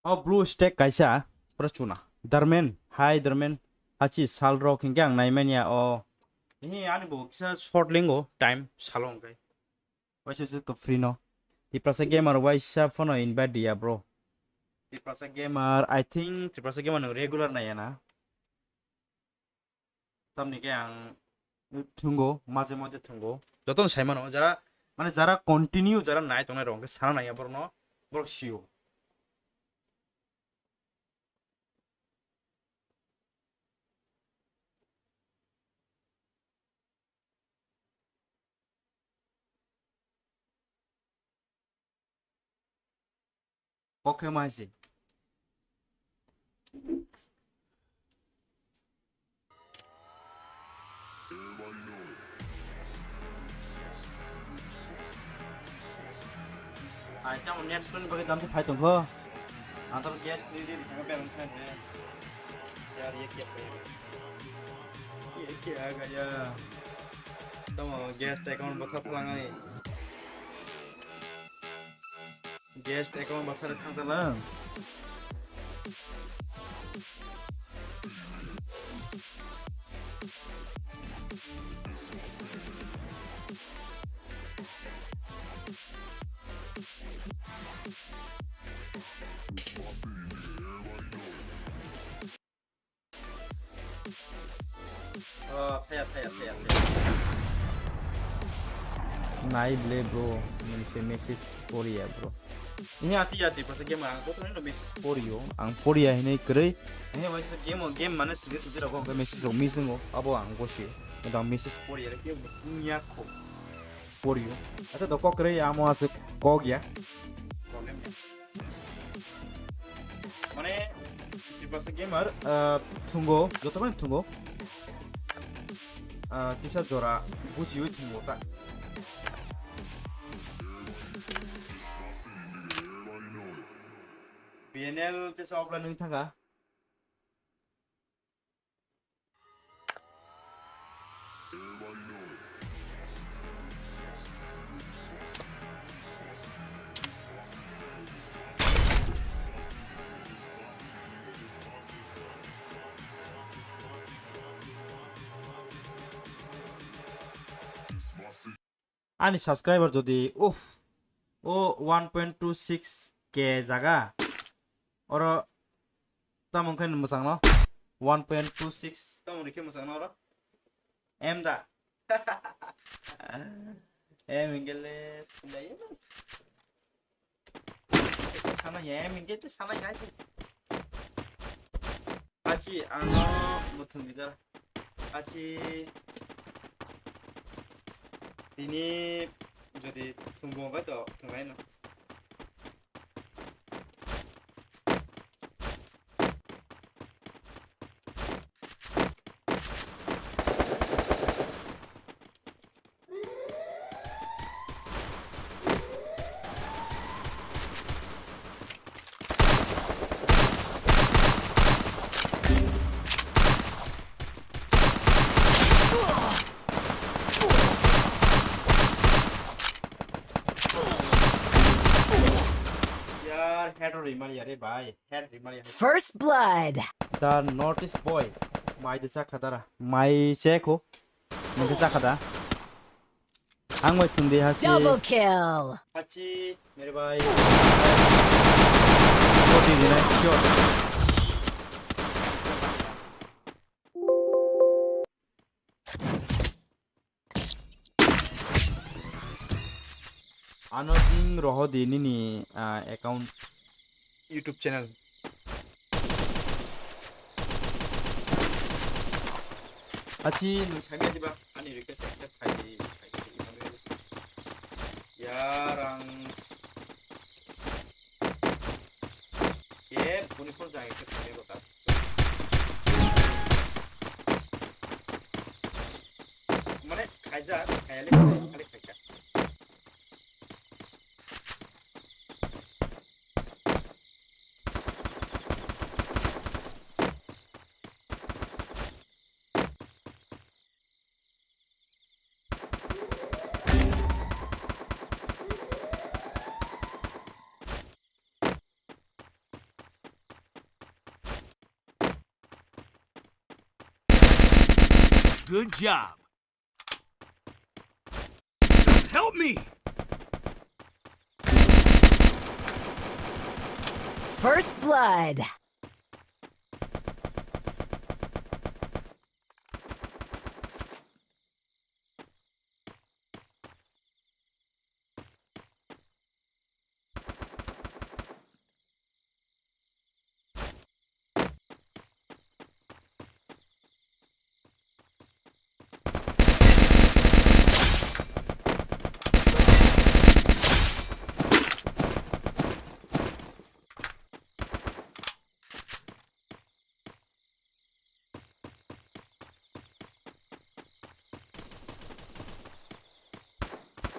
O blue stack kaisa, pura chuna. Darmen, hi Darmen. Hachi sal rok hinkhe ang naimanya o. He ani bo kisa short lingo time salo hwnkhe. Waisa se to free no. Tiprasa Gamer waisa phone invite dia bro. Tiprasa Gamer, I think Tiprasa Gamer no regular naiya na. Tamni khe ang thwngo, maje moje thwngo. Jotono sai mano, jara, mane jara continue, jara nai tongnai rok, hwnkhe sana naiya borokno, borok sio. Kok khe ma hai se. Ai, tamo next round bagwi damse phai tongkho. Ang tamo gas ni di thangkhe berang thangkhe. Yar, ye kya kya. Ye kya gaya. Tamo gas account bwtha phlangani. Guest account bathar thangjalang. Oh, thaya, thaya, thaya, thaya. Nai ble bro, nini se message poriya bro. Ini ati ati pas game ang joto no message porio, ang poria hini kwrwi. Ini waisa game, game mane thide thide rogo message rok missing o, abo ang gosi. Ado ang message poriya ke nya kho. Porio. Acha do kok kwrwi amo aswk kok ya. Problem ya. Mane, Tiprasa Gamer, ah, thwngo, joto bai thwngo. Ah, kisa jora bujiwi thwngo ta. B N L tesa offline wng thangkha. Ani subscriber jodi, uff, o one point two six K jaga, oro tamo wngkhe mwchangno one point two six, tamo rikhe mwchangno oro M da. M hingkhe le thundayo. Sana ya, em hingke te sana ya si. Achi, ano muthung di dara. Achi, tini jodi thungbo hwnkhe to thungnai no. Rimal yare bai, head rimal yare. First blood. The Northeast boy. Mai de chakha dara. Mai cheko. Mai de chakha da. Ang mai thung di hachi. Double kill. Hachi, mere bai. Koti di na, sure. Ano ting roho di nini, ah, account, YouTube channel. Achi, nung sami aja ba, ani request accept khai di, khai di, Emmanuel. Yarang. Ye, boni phone jang accept khai di, kota. Mane, khaijak, khayali, khali khaijak. Good job. Help me! First blood.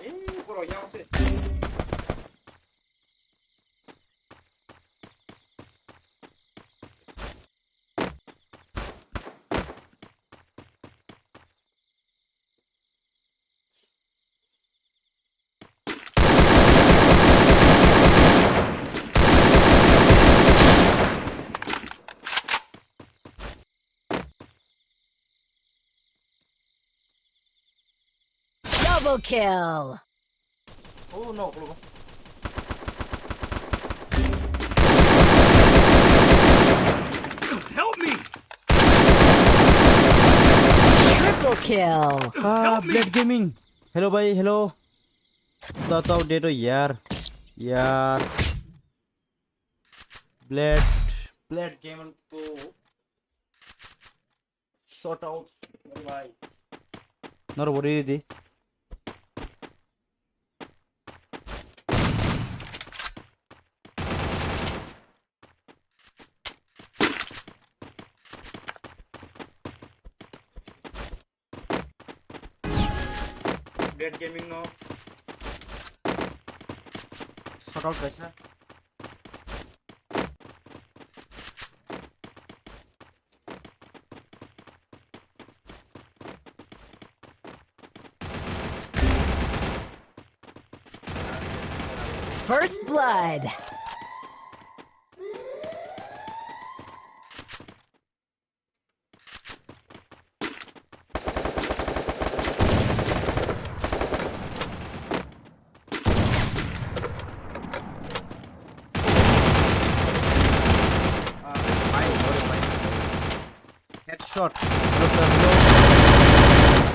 Eh, bro, yang sih. Double kill. Oh no, bro. Help me! Triple kill. Ah, Help me! Blade Gaming. Hello, bhai, hello. Shout out de to yaar. Yaar. Blade, Blade Gaming to. Shout out, bhai. Nor body di. Blade Gaming no shout out kaisa. First blood. Headshot. Hello, sir, hello.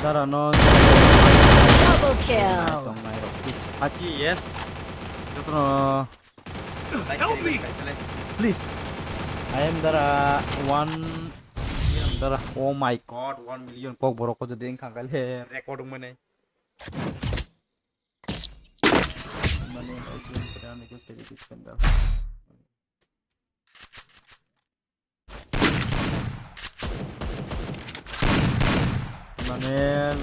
Dara no. Double kill. Tong nai rok, please. Hachi, yes. Jotono. Help me. Please. I am Dara one. Dara. Oh my God, one million kok borok ko jodi wngkha kale record wngmani. Mane, I don't put on request to this center. Mane,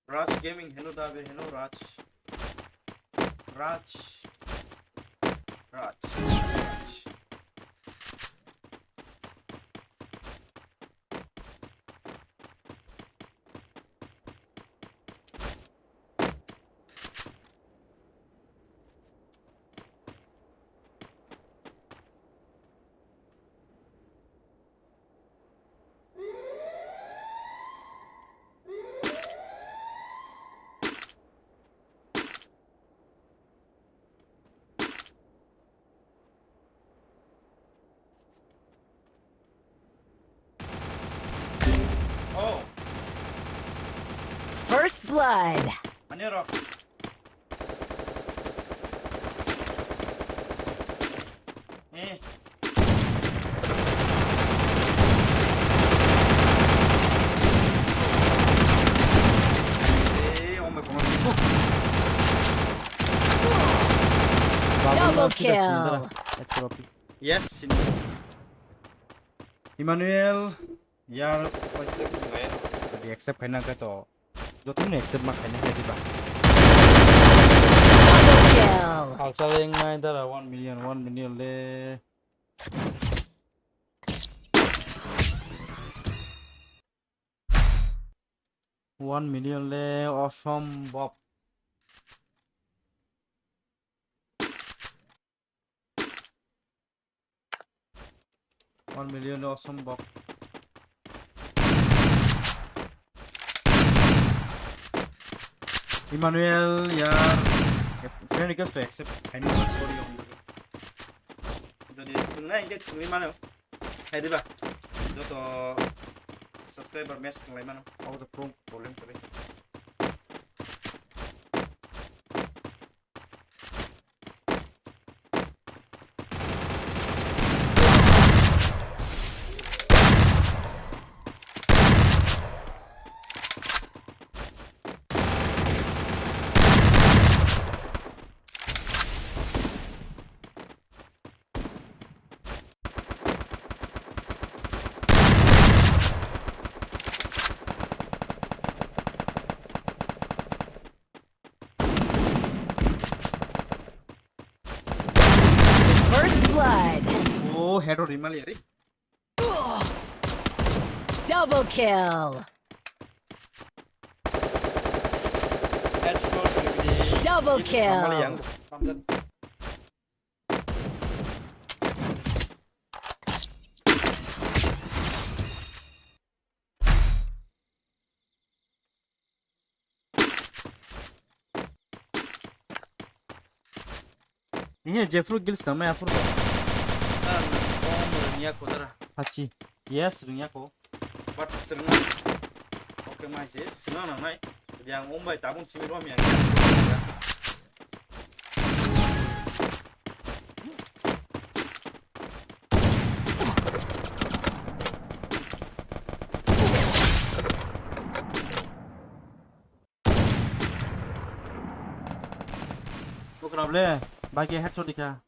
Raj Gaming, hello Dabe, hello Raj. Raj. Raj. Raj. blood. Ani oro. Eh. Eh, oh my God. Double kill. Yes, sini. Emmanuel, yar, di accept khaina khe to. Jotono accept ma khaina khe diba. Double kill. Salsa lengnai dara one million, one million le. One million le osombhob. One million le osombhob. Emmanuel, yar, friend request to accept. I know, sorry, jodi thwngna hingke thwngwi mano. Hai diba? Joto subscriber match thwnglai mano. Abo to phone problem kwrwi. First blood. Oh, head or rimal yari. Double kill. Headshot. Double kill. Ihe, jephru gil swnam nai aphuru. Tara nang, om rwngya ko tara. Hachi. Yes, rwngya ko. But swnam. Okay, mai se swnam nang nai. Yang om bai tabun simi rom yang. Bukrab le, bai ke headshot dikha.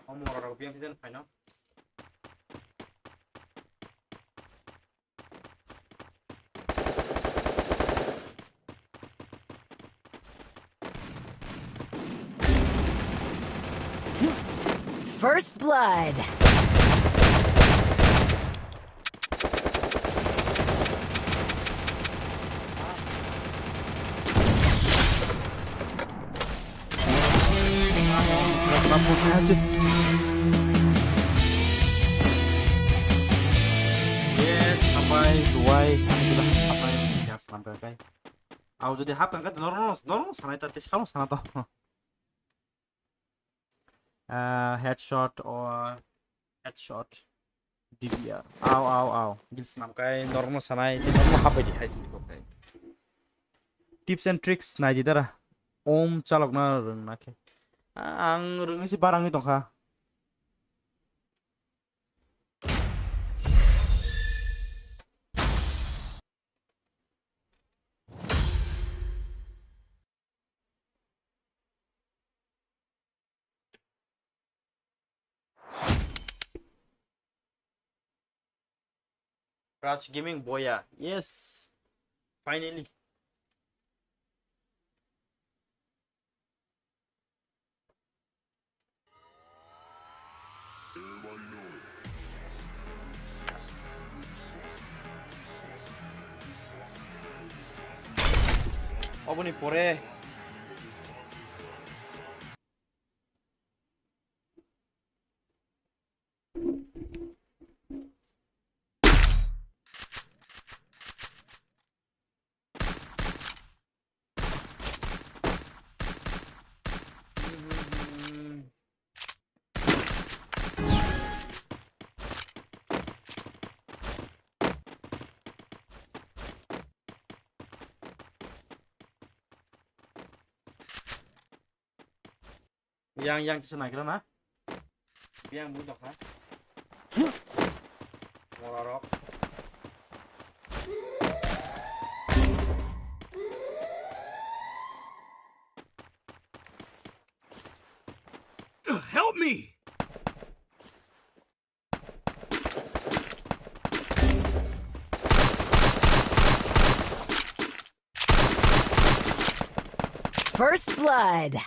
Omo rok biang tijan phaino. First blood. Yes, sampai duai, sampai ya, sampai kai. Au jadi hap kan, normal, normal sana itu, tes kamu sana toh. Ah, headshot or headshot. D V R. Au, au, au. Gil swnam kai normal sanai, normal hapai di hai si kok kai. Tips and tricks nai di dara. Om chalok na rwng na khe. Ang rwngwi si barangwi tongkha. Raj Gaming Boya, yes, finally. Aboni pore. Yang, yang kisa naigra na. Yang bui dokha. Morarok. Help me! First blood.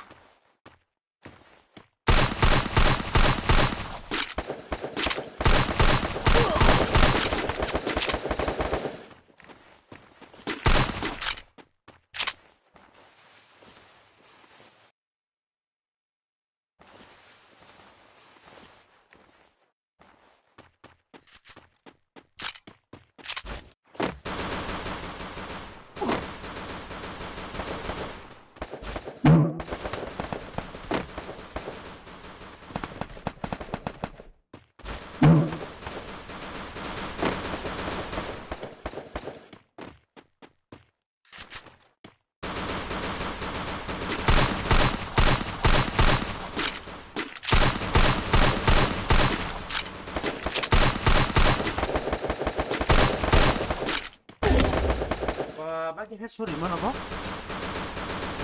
Ba, ba, ke headshot rimano bo?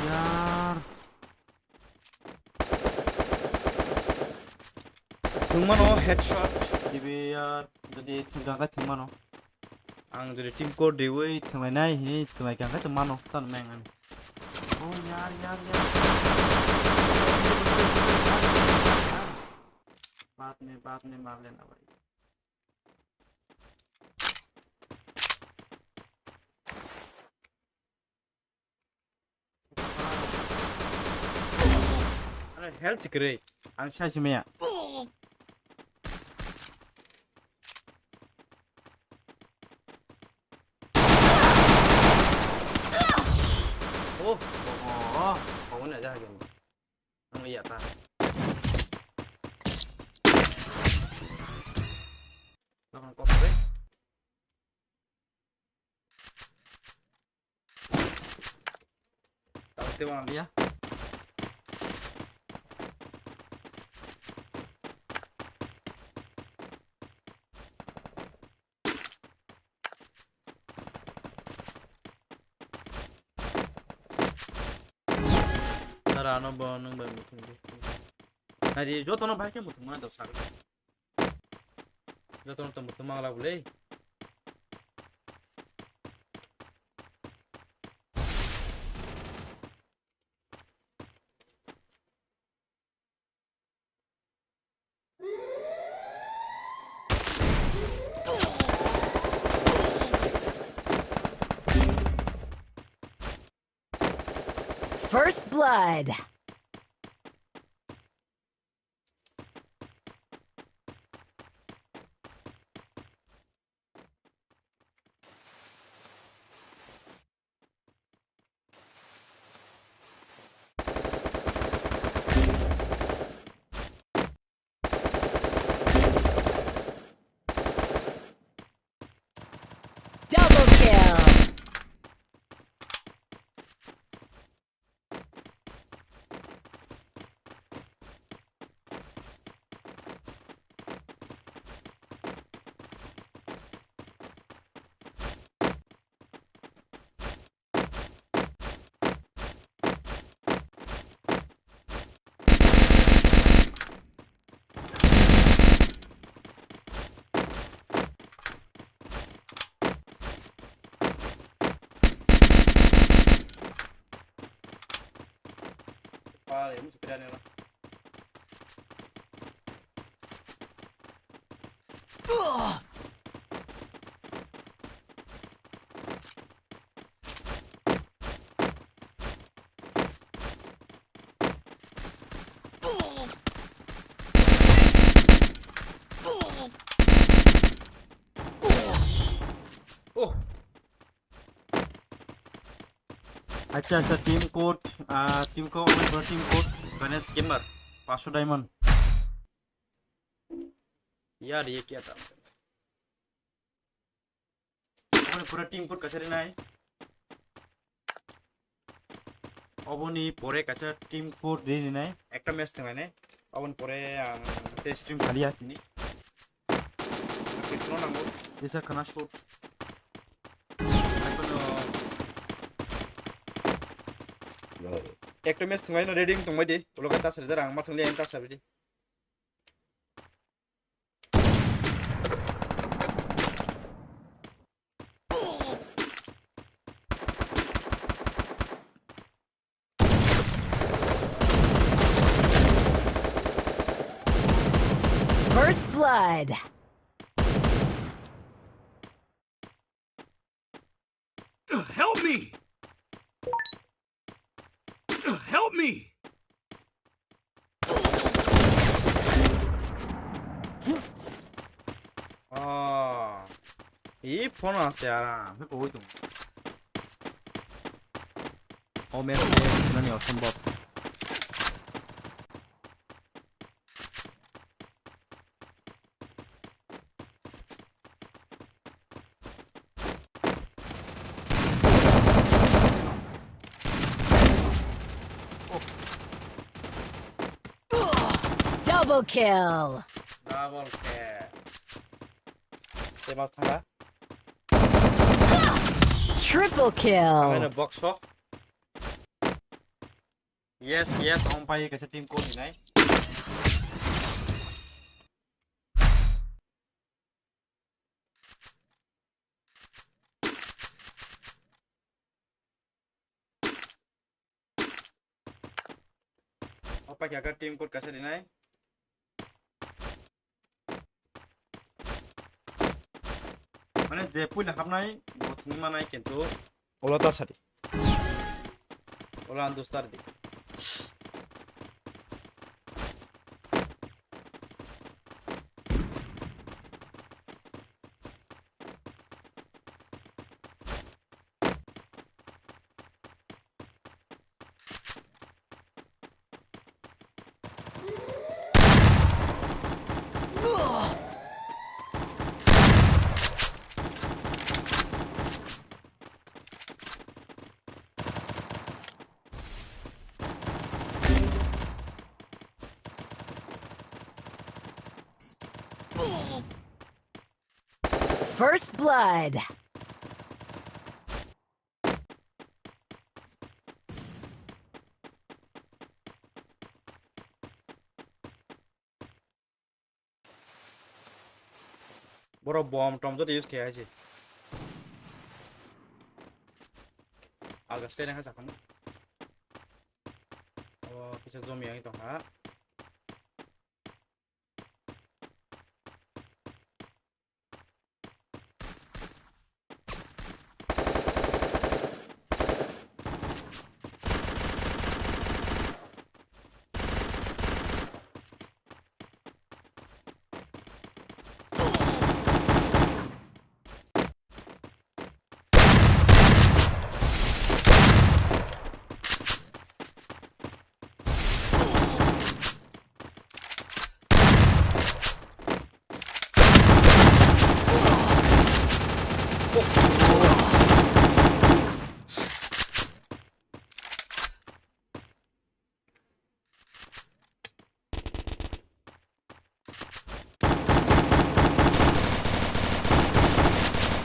Yar. Thwngmano headshot. Dibi yar, jodi thwngkha khe thwngmano. Ang jodi team core riwi thwnglainai hini thwnglaikha khe thwngmano, tamo meng ani. Oh, yar, yar, yar. Baat nahi, baat nahi, maar lena bhai. Ano health kwrwi. Ang sai simi ya. Oh, oh, oh, oh, oh, na jaga ni. Ang iya ta. Lawan kok, eh. Tawte wang dia. Tara ano bo nwng bai muthung di. Nadi jotono bai khe muthung mano do sari. Jotono tong muthung mangla bwle. First blood. Double kill. Pare, musu pira nela. Acha, acha, team code, ah, team code, team code, Ganesh Gamer, paanch so diamond. Yaar, ye kya tha? Aboni pura team code kaisa rinai. Oboni pore kaisa team code rinai. Ekta match thanglainai. Oboni pore ang tei stream khaliya tini. Khe kheno nango. Jesa khana shoot. Ekhono ekta match thanglaino ready wng tongbai di. Ulo khe ta sari da rang ma thangli ang ta sari di. First blood. Help me! Help me! Oh. Ih, phone ase ara. Hei, koi tung. Oh, match nani osombob. Double kill. Double kill. Tei mas thangla. Triple kill. Ang box o. Yes, yes, ong pai kaisa team call dinai. Opa kya ka team code kaisa dinai. Mane je puila hapnai, bo thini manai kintu. Ola ta sadi. Ola andu sadi. First blood. Boro bom tom joto use khe hai se. Alga stay na kha sakang. O kisa zomi yang tong ha.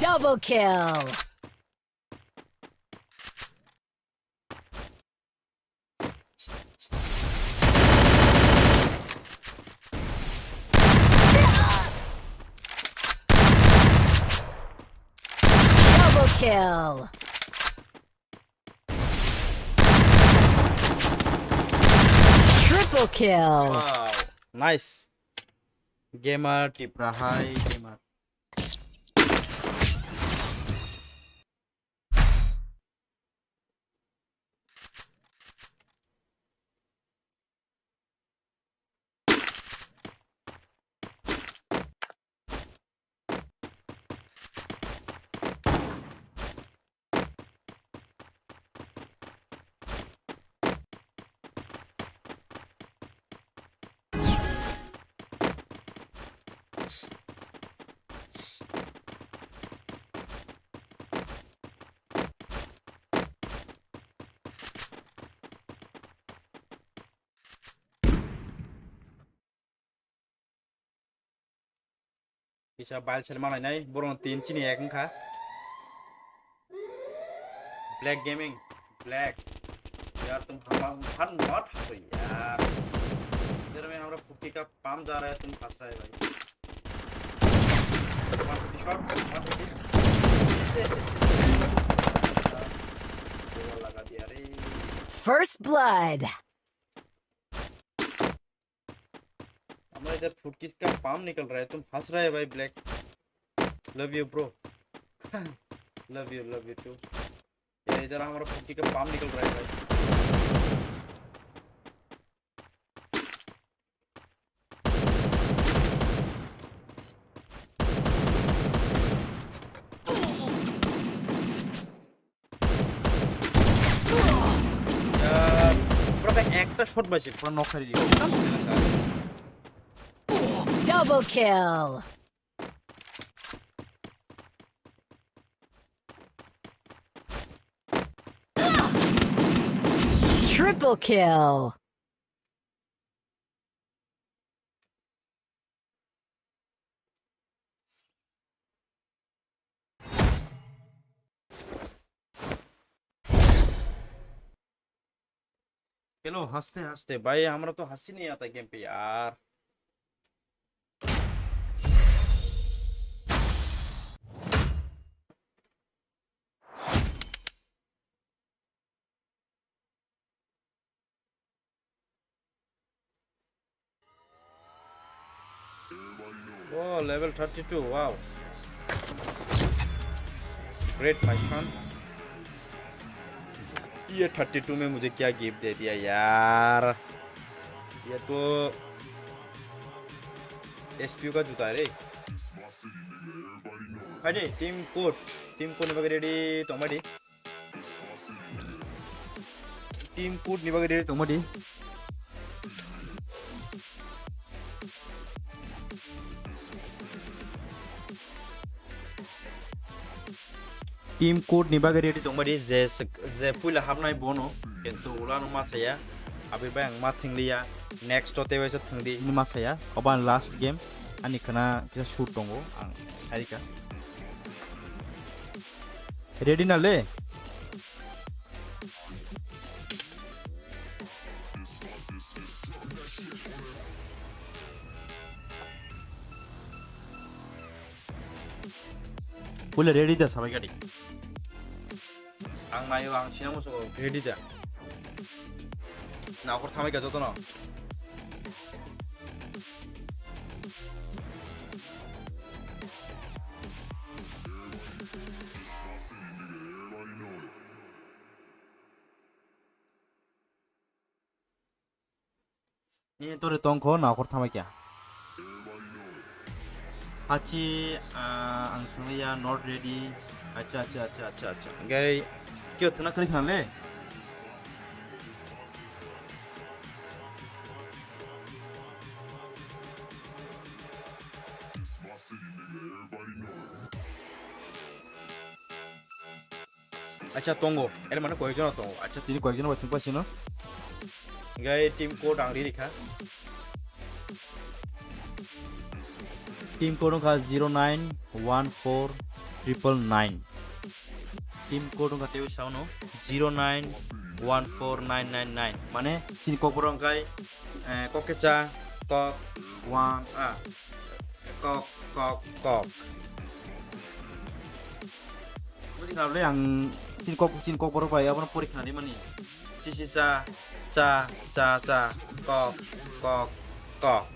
Double kill. Double kill. Triple kill. Wow, nice. Gamer Tipra hai gamer. Kisa bile sel malai nai, borong tin chini ek wngkha. Black Gaming, Black. Yaar tum hama han not haso yaar. Idhar mein hamara fifty ka pump ja raha hai, tum phas raha hai bhai. One fifty shot, one fifty. Yes, yes, yes, yes, yes. Goal laga diya re. First blood. हमारा इधर फुटकी का पाम निकल रहा है, तुम हंस रहे हो भाई black. Love you bro. Love you, love you too. यार इधर हमारा फुटकी का पाम निकल रहा है भाई। Yaar, pura bhai ekta shot baise, pura knock kari diye. Double kill. Triple kill. Hello, हंसते हंसते भाई, हमरा तो हंसी नहीं आता गेम पे यार। Oh, level thirty two, wow. Great, my son. ये थर्टी टू में मुझे क्या गिफ्ट दे दिया यार। ये तो एसपीयू का जूता है रे। Adi, team code, team code ni bagwi ready tongmadi. Team code ni bagwi ready tongmadi. Team code ni bagwi ready tongmadi, je sek-, je puila hapnai bono, kintu ulano ma saya, abi bai ang ma thingliya, next o tei waisa thwngdi hinwi ma saya, obo ani last game, ani khwna kisa shoot tongo, ang sairika. Ready na le? Pula ready da sabai gadi. Ang nayo, ang sinamo so ready da. Na okhor thamai ka joto no. Ni tore tongkho na okhor thamai kya. Hachi, ah, ang thangya not ready. Acha, acha, acha, acha, acha. Gai, kyo thana kari khan le? Acha, tongo. Ere mane koyekjon tongo. Acha, tini koyekjon bai thungpa sino. Gai team code ang riri kha. Team code wngkha zero nine one four triple nine. Team code wngkha tewi sauno zero nine one four nine nine nine. Mane chini kokborok wngkha, eh, kok kecha, kok one, ah, kok, kok, kok. Buji kha le ang chini kok, chini kokborok bai abono pori khnani mani. Chi chi cha, cha, cha, cha, kok, kok, kok.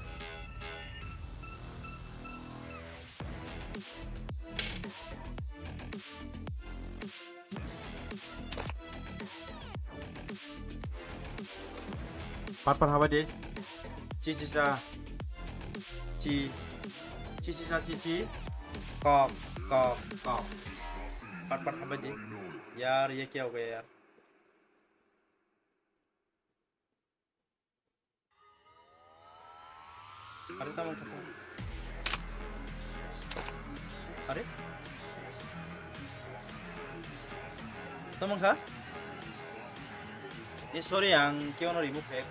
Pat pat habai di. Chi chi cha. Chi. Chi chi cha chi chi. Kok, kok, kok. Pat pat habai di. Yaar, ye kya ho gaya yaar? Are, tamo kha. Are? Tamo kha? Eh, sorry, ang khe ono remove khe.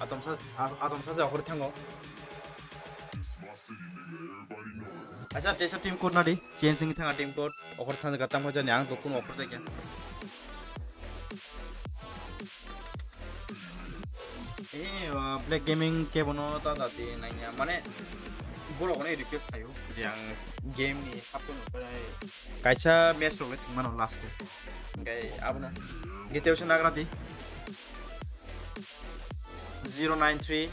Atom sa, a-, atom sa se okhor thango. Acha, tesa team code nadi, change wngwi thanga team code, offer thang jaga tamo jani ang dokun offer jaga. Eh, uh, Black Gaming kebono ta dati nangya, mane borok ni request khayo, je ang game ni hapun kaisa match rok le thwngmano last o. Hingke abono gete usa nagra di. Zero nine three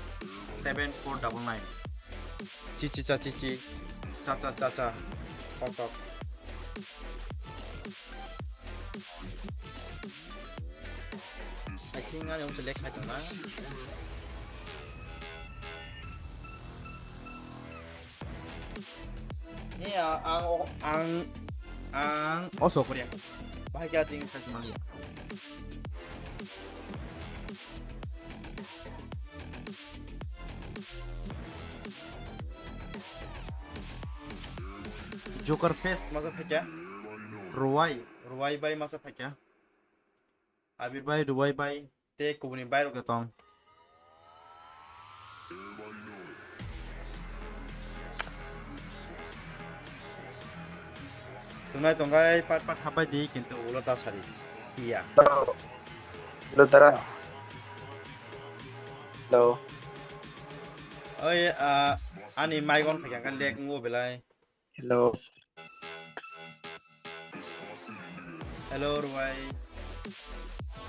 seven four double nine. Chichi cha chichi. Cha cha cha cha. Tok tok. I think ani usa lek khai tongma. Ni a-, ang o-, ang, ang oso korea. Bahai kya ting sa sima liya. Joker face masa phekya. Ruwai, Ruwai bai masa phekya. Abir bai, Ruwai bai, te kubuni bai rok tong. Tunai tongkai pat pat hapai di, kintu ulo ta sari. Iya. Hello, dara. Hello. Oi, ah, ani mic on khaikha khe lag wngo belai. Hello. Hello, Ruwai.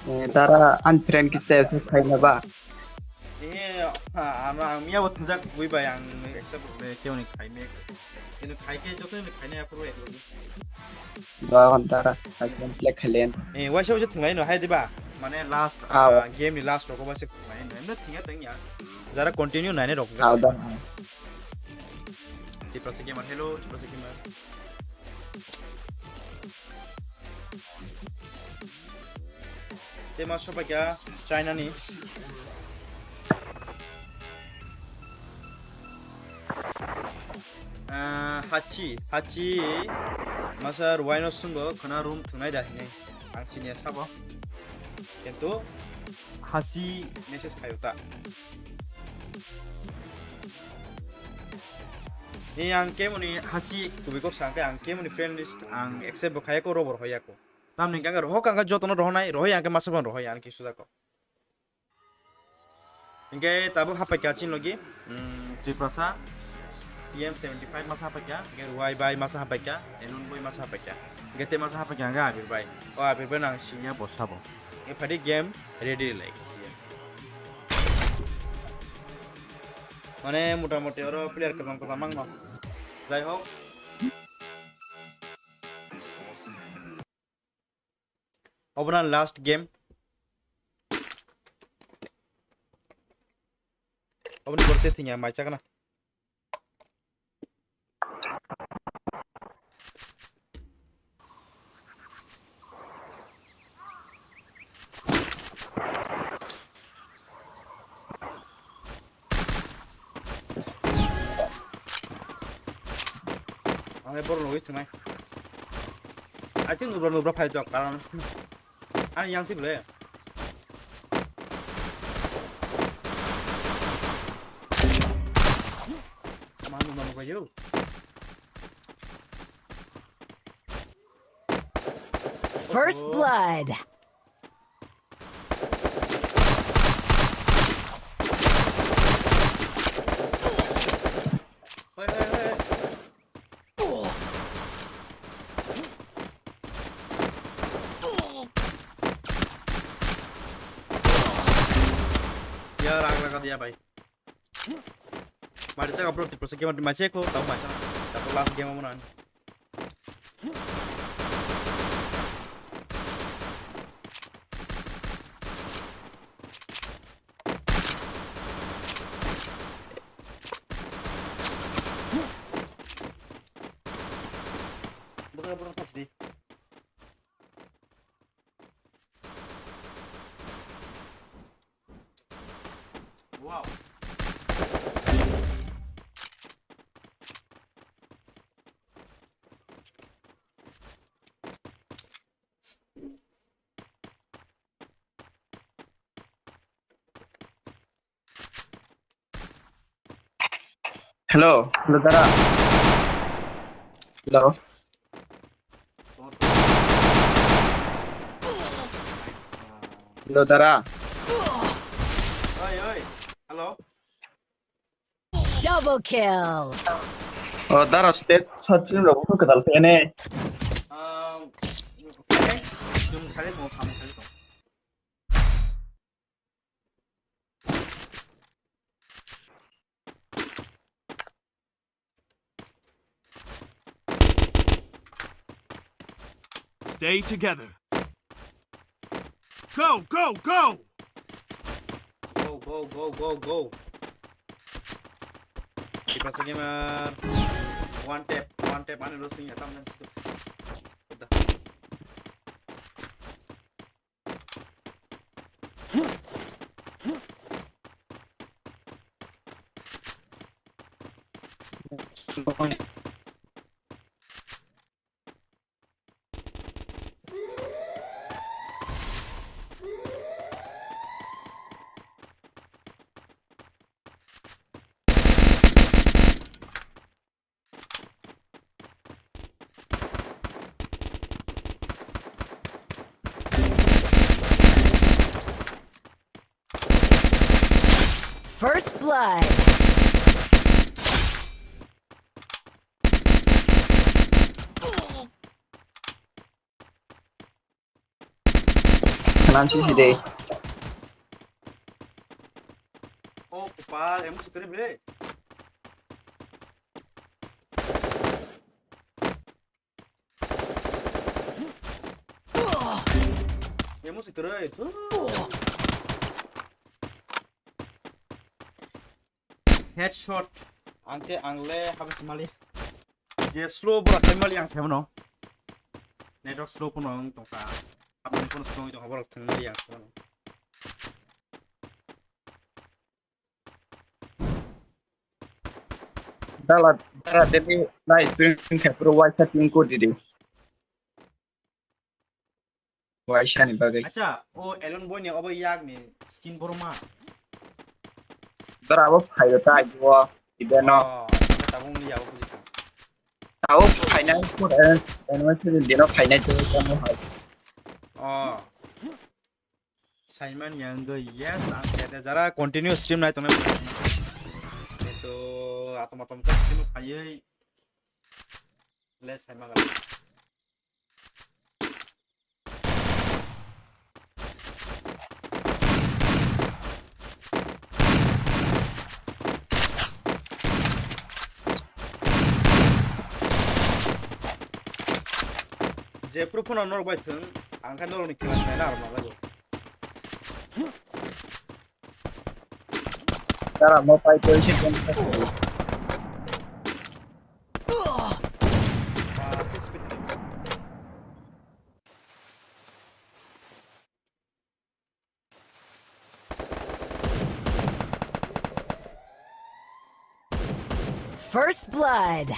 Eh, dara, ani friend kisa accept khaina ba? Eh, ha, ano ang miya bo thwngjak bui bai ang accept khe khe oni khai me. Kino khai khe joto ni khai ne apro ek logi. Ba hon dara, I don't play khailen. Eh, waisa waisa thwnglai no hai diba? Mane last, ah, game ni last rok waisa thwnglai no. Emno thwngya thwngya. Jara continue naine rok. Ah, da. Tiprasa Gamer, hello, Tiprasa Gamer. Tema sopaikha China ni. Ah, Hachi, Hachi, masa Ruwaino sungo khana room thwngnai da hinwi ang siniya sabo. Kintu Hachi message khayo ta. Ni ang kemoni Hachi kubui kok sa, ang khe ang kemoni friend list ang accept bo khaya ko, robo rohoya ko. Tamni hingke ang rohok ang khe jotono rohonai, rohoi ang khe masa bo rohoya, ang khe suja ko. Hingke tabuk hapaikha chini logi, mm, Tiprasa, T M seventy five masa hapaikha, hingke Ruwai bai masa hapaikha, Elun boi masa hapaikha. Hingke te masa hapaikha hingke Abir bai. O Abir bai nang siniya bo sabo. Hingke phadi game ready lai kisiya. Mane mota moti oro player kwcham kwcham mangno. Jai hok. Obo na last game. Obo ni borte thingya mai chakna. Ang le borok nugwi thwngnai. I think nubra nubra phai tok, karon ani yang twi bole. Ma nubra nubra yo. First blood. Hoi, hoi, hoi. Ya, rang laga dia, bhai. Mari chaka bro, triple six game mari cheko, tau mari chaka. Tau last game mo nan. Bukan, bukan pas di. Wow. Hello, hello, dara. Hello. Hello, dara. Oi, oi. Hello. Double kill. Oh, dara, state search team rok buphang kwtal khe ne. Um, okay. Chwng thali tong, samung thali tong. Stay together. Go, go, go! Go, go, go, go, go. Tipasa gamer. One tap, one tap, ani rosing ya, tam dan situ. Udah. First blood. Kalam sisi de. Oh, kopal, emo si kwrwi bre. Emo si kwrwi, thu. Headshot. Angke angle habis mali. Je slow bora thai mali ang saimano. Network slow kono ang tongka. Aboni kono slow tongka bora thang mali ang saimano. Dala, dala, dede, live stream khe pro waisa team ko didi. Waisa ni bagwi. Acha, o Elon Boy ni obo yak ni skin borok ma. Dara abo phaio ta ajo, ibe no. Oh, tabung ni yago bujikha. Tao phainai, pura, animation dino phainai to tamo hai. Oh. Simon yang go, yes, ang kete jara continue stream nai tongnai. Itu atom atom sa stream phaiwi. Le Simon. Jephru phano norok bai thwng, ang khe norokni class nine aro nalago. Dara mo pai tei se kon. First blood.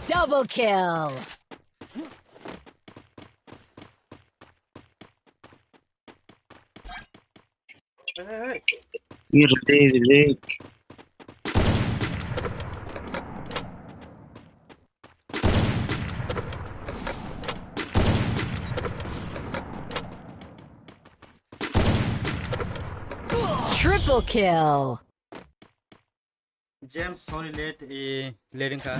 Double kill. Hey, hey, hey. Irde, irde. Triple kill. James, sorry, late, eh, late wngkha.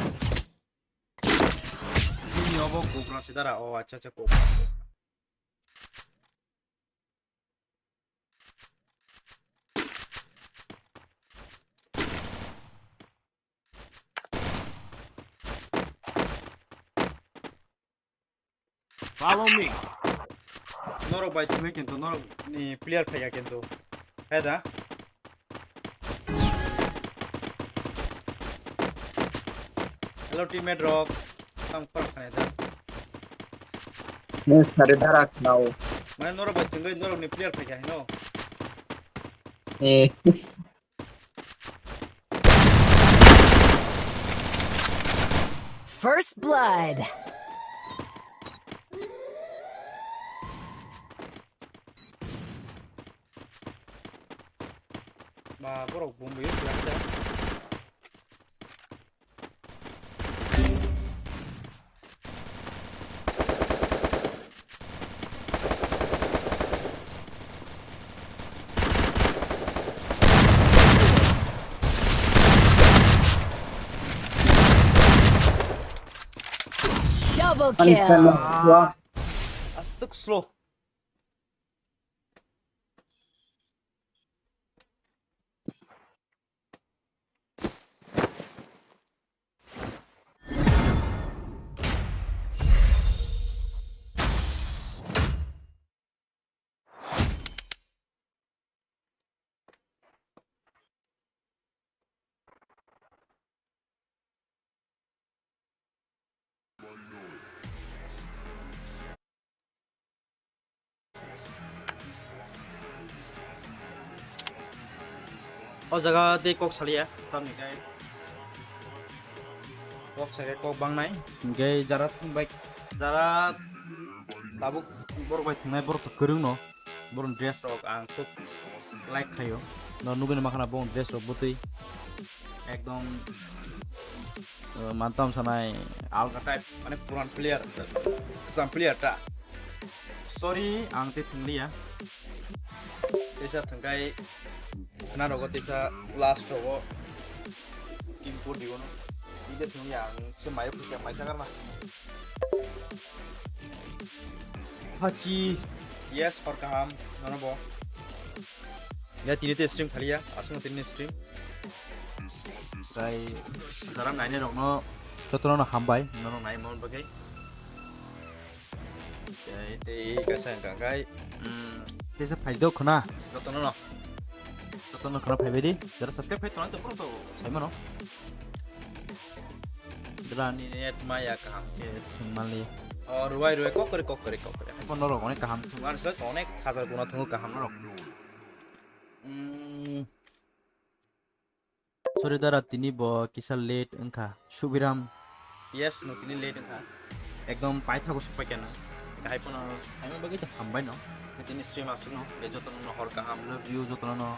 Bini obo Cobra se dara. Oh, acha, acha, Cobra. Follow me. Norok bai thumwi kintu norok ni player phaiya kintu. He da? Hello, teammate rok. Tam khor khane da. Ne sare darak nao. Mane norok bai tengwi norok ni player phai kha hino. Eh. First blood. Ba, borok bomb yo. Double kill. Ah, aswk slow. O jaga tei kok saliya, tamni khe kok sakhe kok bangnai, hinkhe jara thung bai, jara tabuk borok bai thwngnai borok to kwrwngno, borokni dress rok ang khub like khaio, no nugwi mankha na borokni dress rok bwtwi ekdom, uh, mantam sanai alga type, mane puran player, kwcham player ta. Sorry, ang tei thwngliya. Teisa thwngkhai khna rogo, teisa last rogo. Team four digono. Ide thwngliya, ang se mayo phikya, mai sakarma. Hachi, yes, hor kaham, nono bo. Ya, tini te stream khaliya, aswk tini stream. Tai jara nainai rokno jotono no hambai, nono nai mon bagwi. Tei, tei kaisa hwnkha khe, mm, teisa phai do khna, jotono no. Jotono khna phai bai di. Jara subscribe khai tongnai to, phuru to sai mano. Jara ni net maya kaham khe thwng mali. O, ruwai, ruwai, kok kori, kok kori, kok kori. Haikhe norok onek kaham thwng, ani salo to onek hajar guna thwngo kaham norok. Mm. Sorry dara, tini bo kisa late wngkha. Subiram. Yes, no tini late wngkha. Ekdom paithago sok paikha na. Kahai pono saima bagwi to hambai no. Tini stream aswk no. Be jotono no hor kaham, love you jotono no.